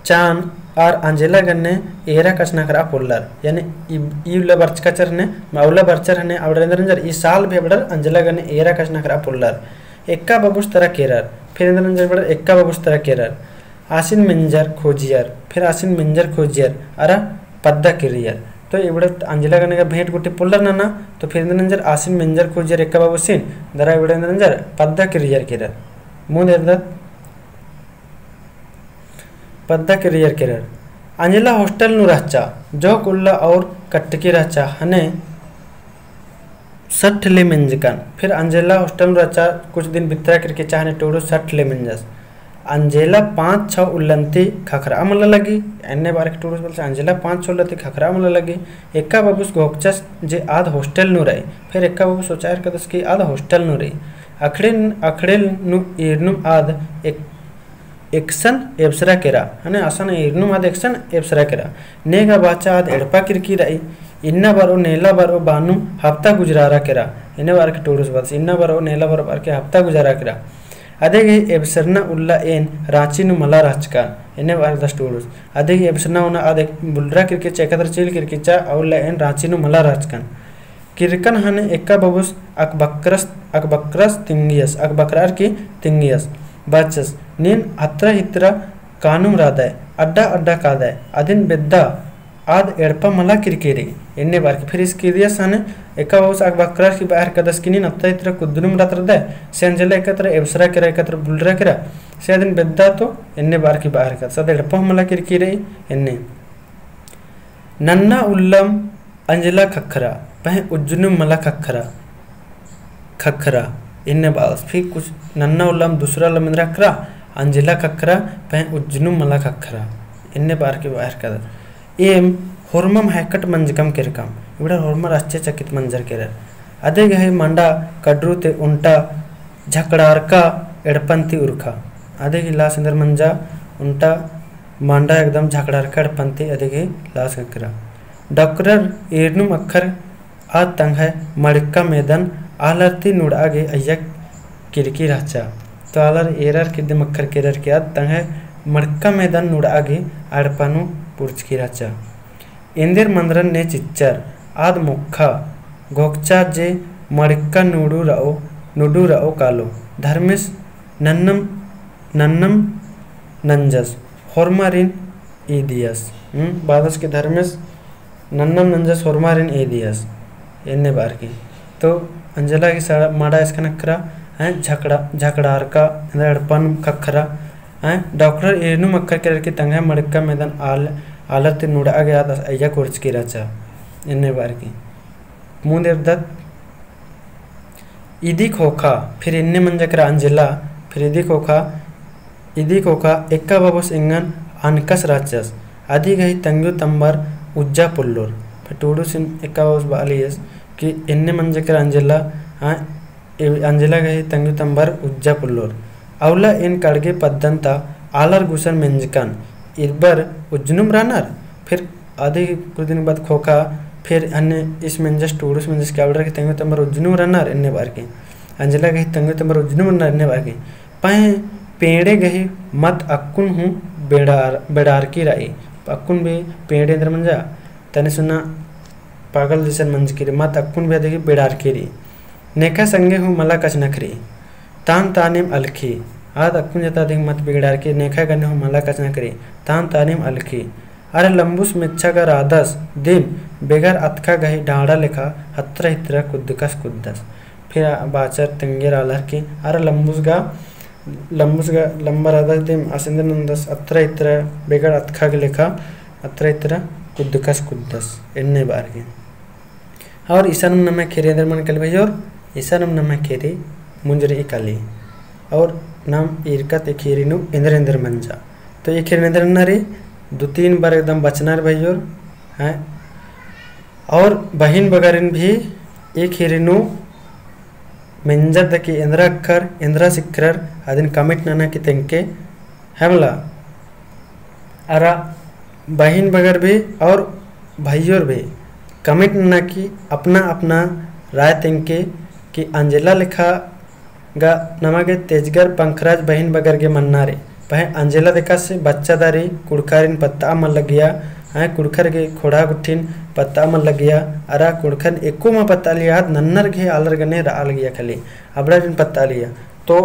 चान आर अंजेला गने एरा कछनखरआ पोल्लर, यानी ई, ई उल्ला बरचका चर हने, मा उल्ला बरचर हने, अबड़र एन्देर नंजर, ई साल भी अबड़र अंजेला गने एरा कछनखरआ पोल्लर। एक्का बबुस तरा केरर, फिर एन्देर नंजर अबड़र एक्का बबुस तरा केरर। आसिन मेंजर खोजियर, फिर आसिन मेंजर खोजियर, अरा पद्दा किर्रियर। तो इबड़े अंजेला गने गा भेंट गुट्ठी पोल्लर नना, तो फिर एन्देर नंजर आसिन मेंजर खोजियर एक्का बबुसिन, दरा इबड़े एन्देर नंजर पद्दा किर्रियर केरर। मुन्द एरदत पद्दा किर्रियर केरर। अंजेला hostel नू रहचा, जोक उल्ला और कट्टकी रहचा, हने सट्ठ ले मेंजकन। फिर अंजेला hostel नू रहचा, कुछ दिन बितरा केरकी रहचा, हने टूड़ुस सट्ठ ले मेंजस। अंजेला पाँच छौ उल्लन ती खखरआ मला लगी, एन्ने बअर की टूड़ुस बलचा, अंजेला पाँच छौ उल्लन ती खखरआ मला लगी। एक्का बबुस घोकचस जे आद hostel नू रई, फिर एक्का बबुस सोचा एरकदस कि आद hostel नू रई। अखड़िल, अखड़िल नू ईरनुम आद एक एकसन एबसरा केरा, हने असन ईरनुम आद एकसन एबसरा केरा। नेगा बाचा आद एड़पा किरकी रई, इन्ना बरओ नेला बरओ बानु हफ्ता गुजरारा केरा। एन्ने बअर की टूड़ुस बलदस, इन्ना बरओ नेला बरओ बअर की हफ्ता गुजरारा केरा। अदे गही एबसरना उल्ला एन राँची नू मला रहचकन, एन्ने बअदस टूड़ुस। अदे गही एबसरना उना आद एक बुलरा किरकी रहचा, एकतर चइल किरकी रहचा, आ उल्ला एन राँची नू मला रहचकन। किरकन हने एक्का बबुस अकबकरस, अकबकरस तिंगियस, अकबकरर की तिंगियस। बाचस, नीन हतरा हितरा कानुम रअदय, अड्डा अड्डा कादय, अदिन बेद्दा आद एड़पा मला किरकी रई, एन्ने बअर की। फिर इस किर्रियस हने एक्का बबुस अकबकरर की बअर कदस कि नीन हतरा हितरा कुद्दनुम रअदय, से अंजेला एकतर एबसरा केरा, एकतर बुलरा केरा, से अदिन बेद्दा तो एन्ने बअर की बअर कदस, आद एड़पा मला किरकी रई, एन्ने। नन्ना उल्लम अंजेला खखरा, पहें उज्जनुम मला खखरा, खखरा। एन्ने बालस। फिर कुछ नन्ना उल्लम दूसरा उल्लम एन्दरा ख़क्खरा, अंजेला ख़क्खरा, पहें उज्जनुम मला ख़क्खरा। एन्ने बअर की बअर कादस। एम होरमम हैकट मंजकम केरकम। इबड़ा होरमर आश्चर्यचकित मंजर केरर। अदे गही मांडा कड़रू ती ओन्टा झकड़ारका एड़पन ती उरखा। अदे गही लास एन्देर मंजा ओन्टा मांडा एकदम झकड़ारका एड़पन ती अदे गही लास ख़क्खरा। डॉक्टर एरनुम अख़र आद तंग्है मड़िक्का मेदन आलर ती नुड़आ गे अइय्या किरकी रहचा। तो आलर एरर की दिम अख़र केरर की आद तंग्है मड़िक्का मेदन नुड़आ गे एड़पा नू पुरचकी रहचा। एन्देर मन्दरन ने चिच्चर, आद मोक्खा घोकचा जे मड़िक्का नुड़ू रओ, नुड़ू रओ कालो। धर्मेस नन्नम, नन्नम नंजस, होरमारिन ईदियस। हम्म, बादस के धर्मेस नन्नम नंजस होरमारिन ईदियस। एन्ने बअर की। तो अंजेला गही सड़ा मांडा एसकन ख़क्खरा, हैं, झकड़ा, झकड़ारका, एन्देर एड़पन ख़क्खरा, हैं, डॉक्टर एरनुम अख़र केरर की तंग्है मड़िक्का मेदन आल, आलर ती नुड़आ गे आद अइय्या कोरचकी रहचा। एन्ने बअर की। मुन्द एरदत, इदी ख़ोख़ा, फिर एन्ने मंजा केरा अंजेला, फिर इदी ख़ोख़ा, इदी ख़ोख़ा एक्का बबुस एंगन अनकस रहचस, अदी गही तंग्यो तम्बर उज्जा पोल्लोर। फिर टूड़ुसिन एक्का बबुस बआलियस कि एन्ने मंजा केरा अंजेला, हाँ, ए-, अंजेला गही तंग्यो तम्बर उज्जा पोल्लोर। अउला एन कड़गे पद्दन ता आलर गुसन मेंजकन, इरबर उज्जनुम रअनर, फिर अदी कुछ दिन बाद ख़ोख़ा, फिर अन्ने इस मेंजस टूड़ुस मेंजस कि अउलर गही तंग्यो तम्बर उज्जनुम रअनर एन्ने बअर की। अंजेला गही तंग्यो तम्बर उज्जनुम रअनर एन्ने बअर की। पहें पेंड़े गही मत अक्कुन हूँ बेड़ार, बेड़ारकी रई। अक्कुन भी पेंड़े एन्देर मंजा, तनी सुना पागल जैसन मंजकी रई, मत अक्कुन भी अदी गही बेड़ारकी रई। नेखा संगे हूँ मला कछनखरई। तान तानिम अलखी। आद अक्कुन जता अदी गही मत बिगड़ारकी, नेखा गने हूँ मला कछनखरई। तान तानिम अलखी। अरा लम्बुस मेच्छा गा रअदस दिम बेगर अतखा गही डाँड़ा लेखा हतरा हितरा कुद्दकस कुद्दस। फिर बाचर तेंगेर आलर की अरा लम्बुस गा, लम्बुस गा लम्बा रअदस दिम आस एन्देर नन्दस हतरा हितरा बेगर अतखा गा लेखा हतरा हितरा कुद्दकस कुद्दस। एन्ने बअर की। और इसानुम नम्है ख़ीरी एन्देर मनी काली भइयोर, इसानुम नम्है ख़ीरी मुंजरी काली। और नाम ईरकत ई ख़ीरी नू एन्देर एन्देर मंजा। तो ई ख़ीरी एन्देर नन्ना रई, दो तीन बार एकदम बचना रई भइयोर, हैं। और बहिन बगरिन भी ई ख़ीरी नू मेंजर दकी एन्देरा अख़र, एन्देरा सिखरर, अदिन comment नना की तेंगके, है मला। अरा बहिन बगर भी और भइयोर भी comment नना की अपना अपना राय तेंगके कि अंजेला लेखा गा नमा गे तेजगर पंखराज बहिन बगर गे मन्ना रई। पहें अंजेला देखासे बच्चा दारी कुँड़ुख़ारिन पत्ता मल लगिया, हैं, कुँड़ुख़र गे ख़ोंड़हा गुट्ठिन पत्ता मल लगिया, अरा कुँड़ुख़र एको मा पत्ता लिया, आद नन्नर गे आलर गने रआ लगिया खाली, अबड़ारिन पत्ता लिया। तो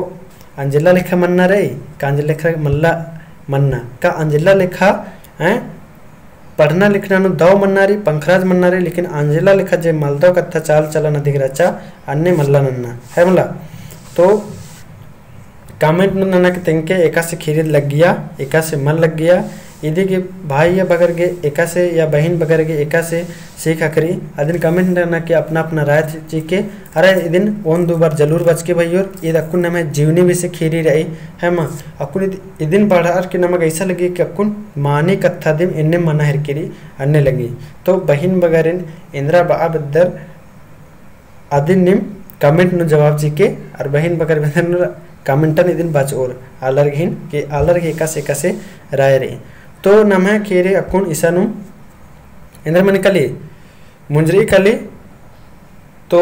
अंजेला लेखा मन्ना रई, का अंजेला लेखा मल्ला मन्ना, का अंजेला लेखा, हैं, पढ़ना लिखना नू दव मन्ना रई, पंखराज मन्ना रई, लेकिन अंजेला लेखा जे मलदव कत्था चाल चलन अदिक रहचा, अन्ने मल्ला नन्ना, है मला। तो comment नू नना की तेंगके एकासे ख़ीरी लग्गिया, एकासे मल लग्गिया, इदी गे भाई या बगर गे एकासे या बहिन बगर गे एकासे सीख अख़री, अदिन comment नना की अपना अपना राय चिके, अरा इदिन ओन दू बार जलूर बचके भइयोर, ईद अक्कुन नम्है जीवनी बेसे ख़ीरी रई, है मा, अक्कुन ईद इदिन बढ़ार की नमक ऐसा लगी कि अक्कुन मानी कत्था दिम एन्ने मना हेरकी रई अन्ने लगी। तो बहिन बगरिन एन्देरा बआ बेद्दर अदिन नीम comment नू जवाब चिके, और बहिन बगर बेद्दर नू comment नू इदिन बचओर आलर गहिन कि आलर गे एकासे एकासे राय रई। तो नम्है ख़ीरी अक्कुन इसानुम एन्देर मनी काली, मुंजरी काली, तो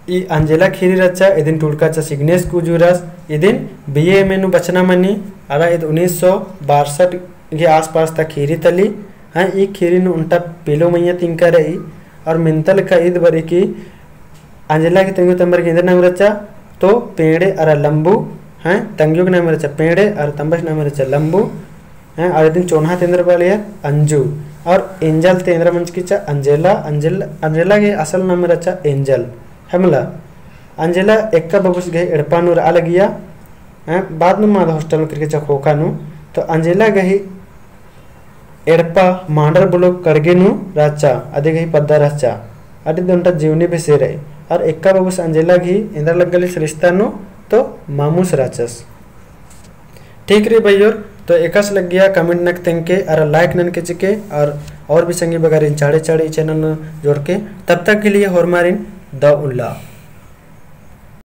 ई अंजेला ख़ीरी रहचा, इदिन टूड़का चा सिग्नेस कुजूरस, इदिन B A M A नू बचना मनी, अरा ईद उन्नीस सौ बासठ के आसपास ता ख़ीरी तली, हैं, ई ख़ीरी नू ओन्टा पेलो मइय्याँ तिंका रई, और मेन्ता लेखा ईद बरई कि अंजेला गही तंग्यो तम्बर गे एन्देर नाम रहचा, तो पेंड़े अरा लम्बू, हैं, तंग्यो गही नाम रहचा पेंड़े, अरा तम्बस नाम रहचा लम्बू, हैं, और इदिन चोन्हा ता एन्देर बआ लगिया अंजू, और एंजल ता एन्देर मंजकी चा अंजेला, अंजेला, अंजेला गही असल नाम रहचा एंजल, है मला। अंजेला एक्का बबुस गही एड़पा नू रआ लगिया, हैं, बाद नू माद hostel नू केरकी चा ख़ोख़ा नू, तो अंजेला गही एड़पा मांडर block कड़गे नू रहचा, अदी गही पद्दा रहचा, अदी ओन्टा जीवनी बेसे रई। और एक्का बाबूस अंजेला गही एन्दरा लग्गलिस रिश्ता नू तो मामूस रहचस। ठीक रई भइयोर, तो एकासे लग्गिया comment नक तेंगके अरा like ननके चिके और, और भी संगी बगारिन चाड़े चाड़े ई channel नू जोड़के। तब तक के लिए होरमारिन दव उल्ला।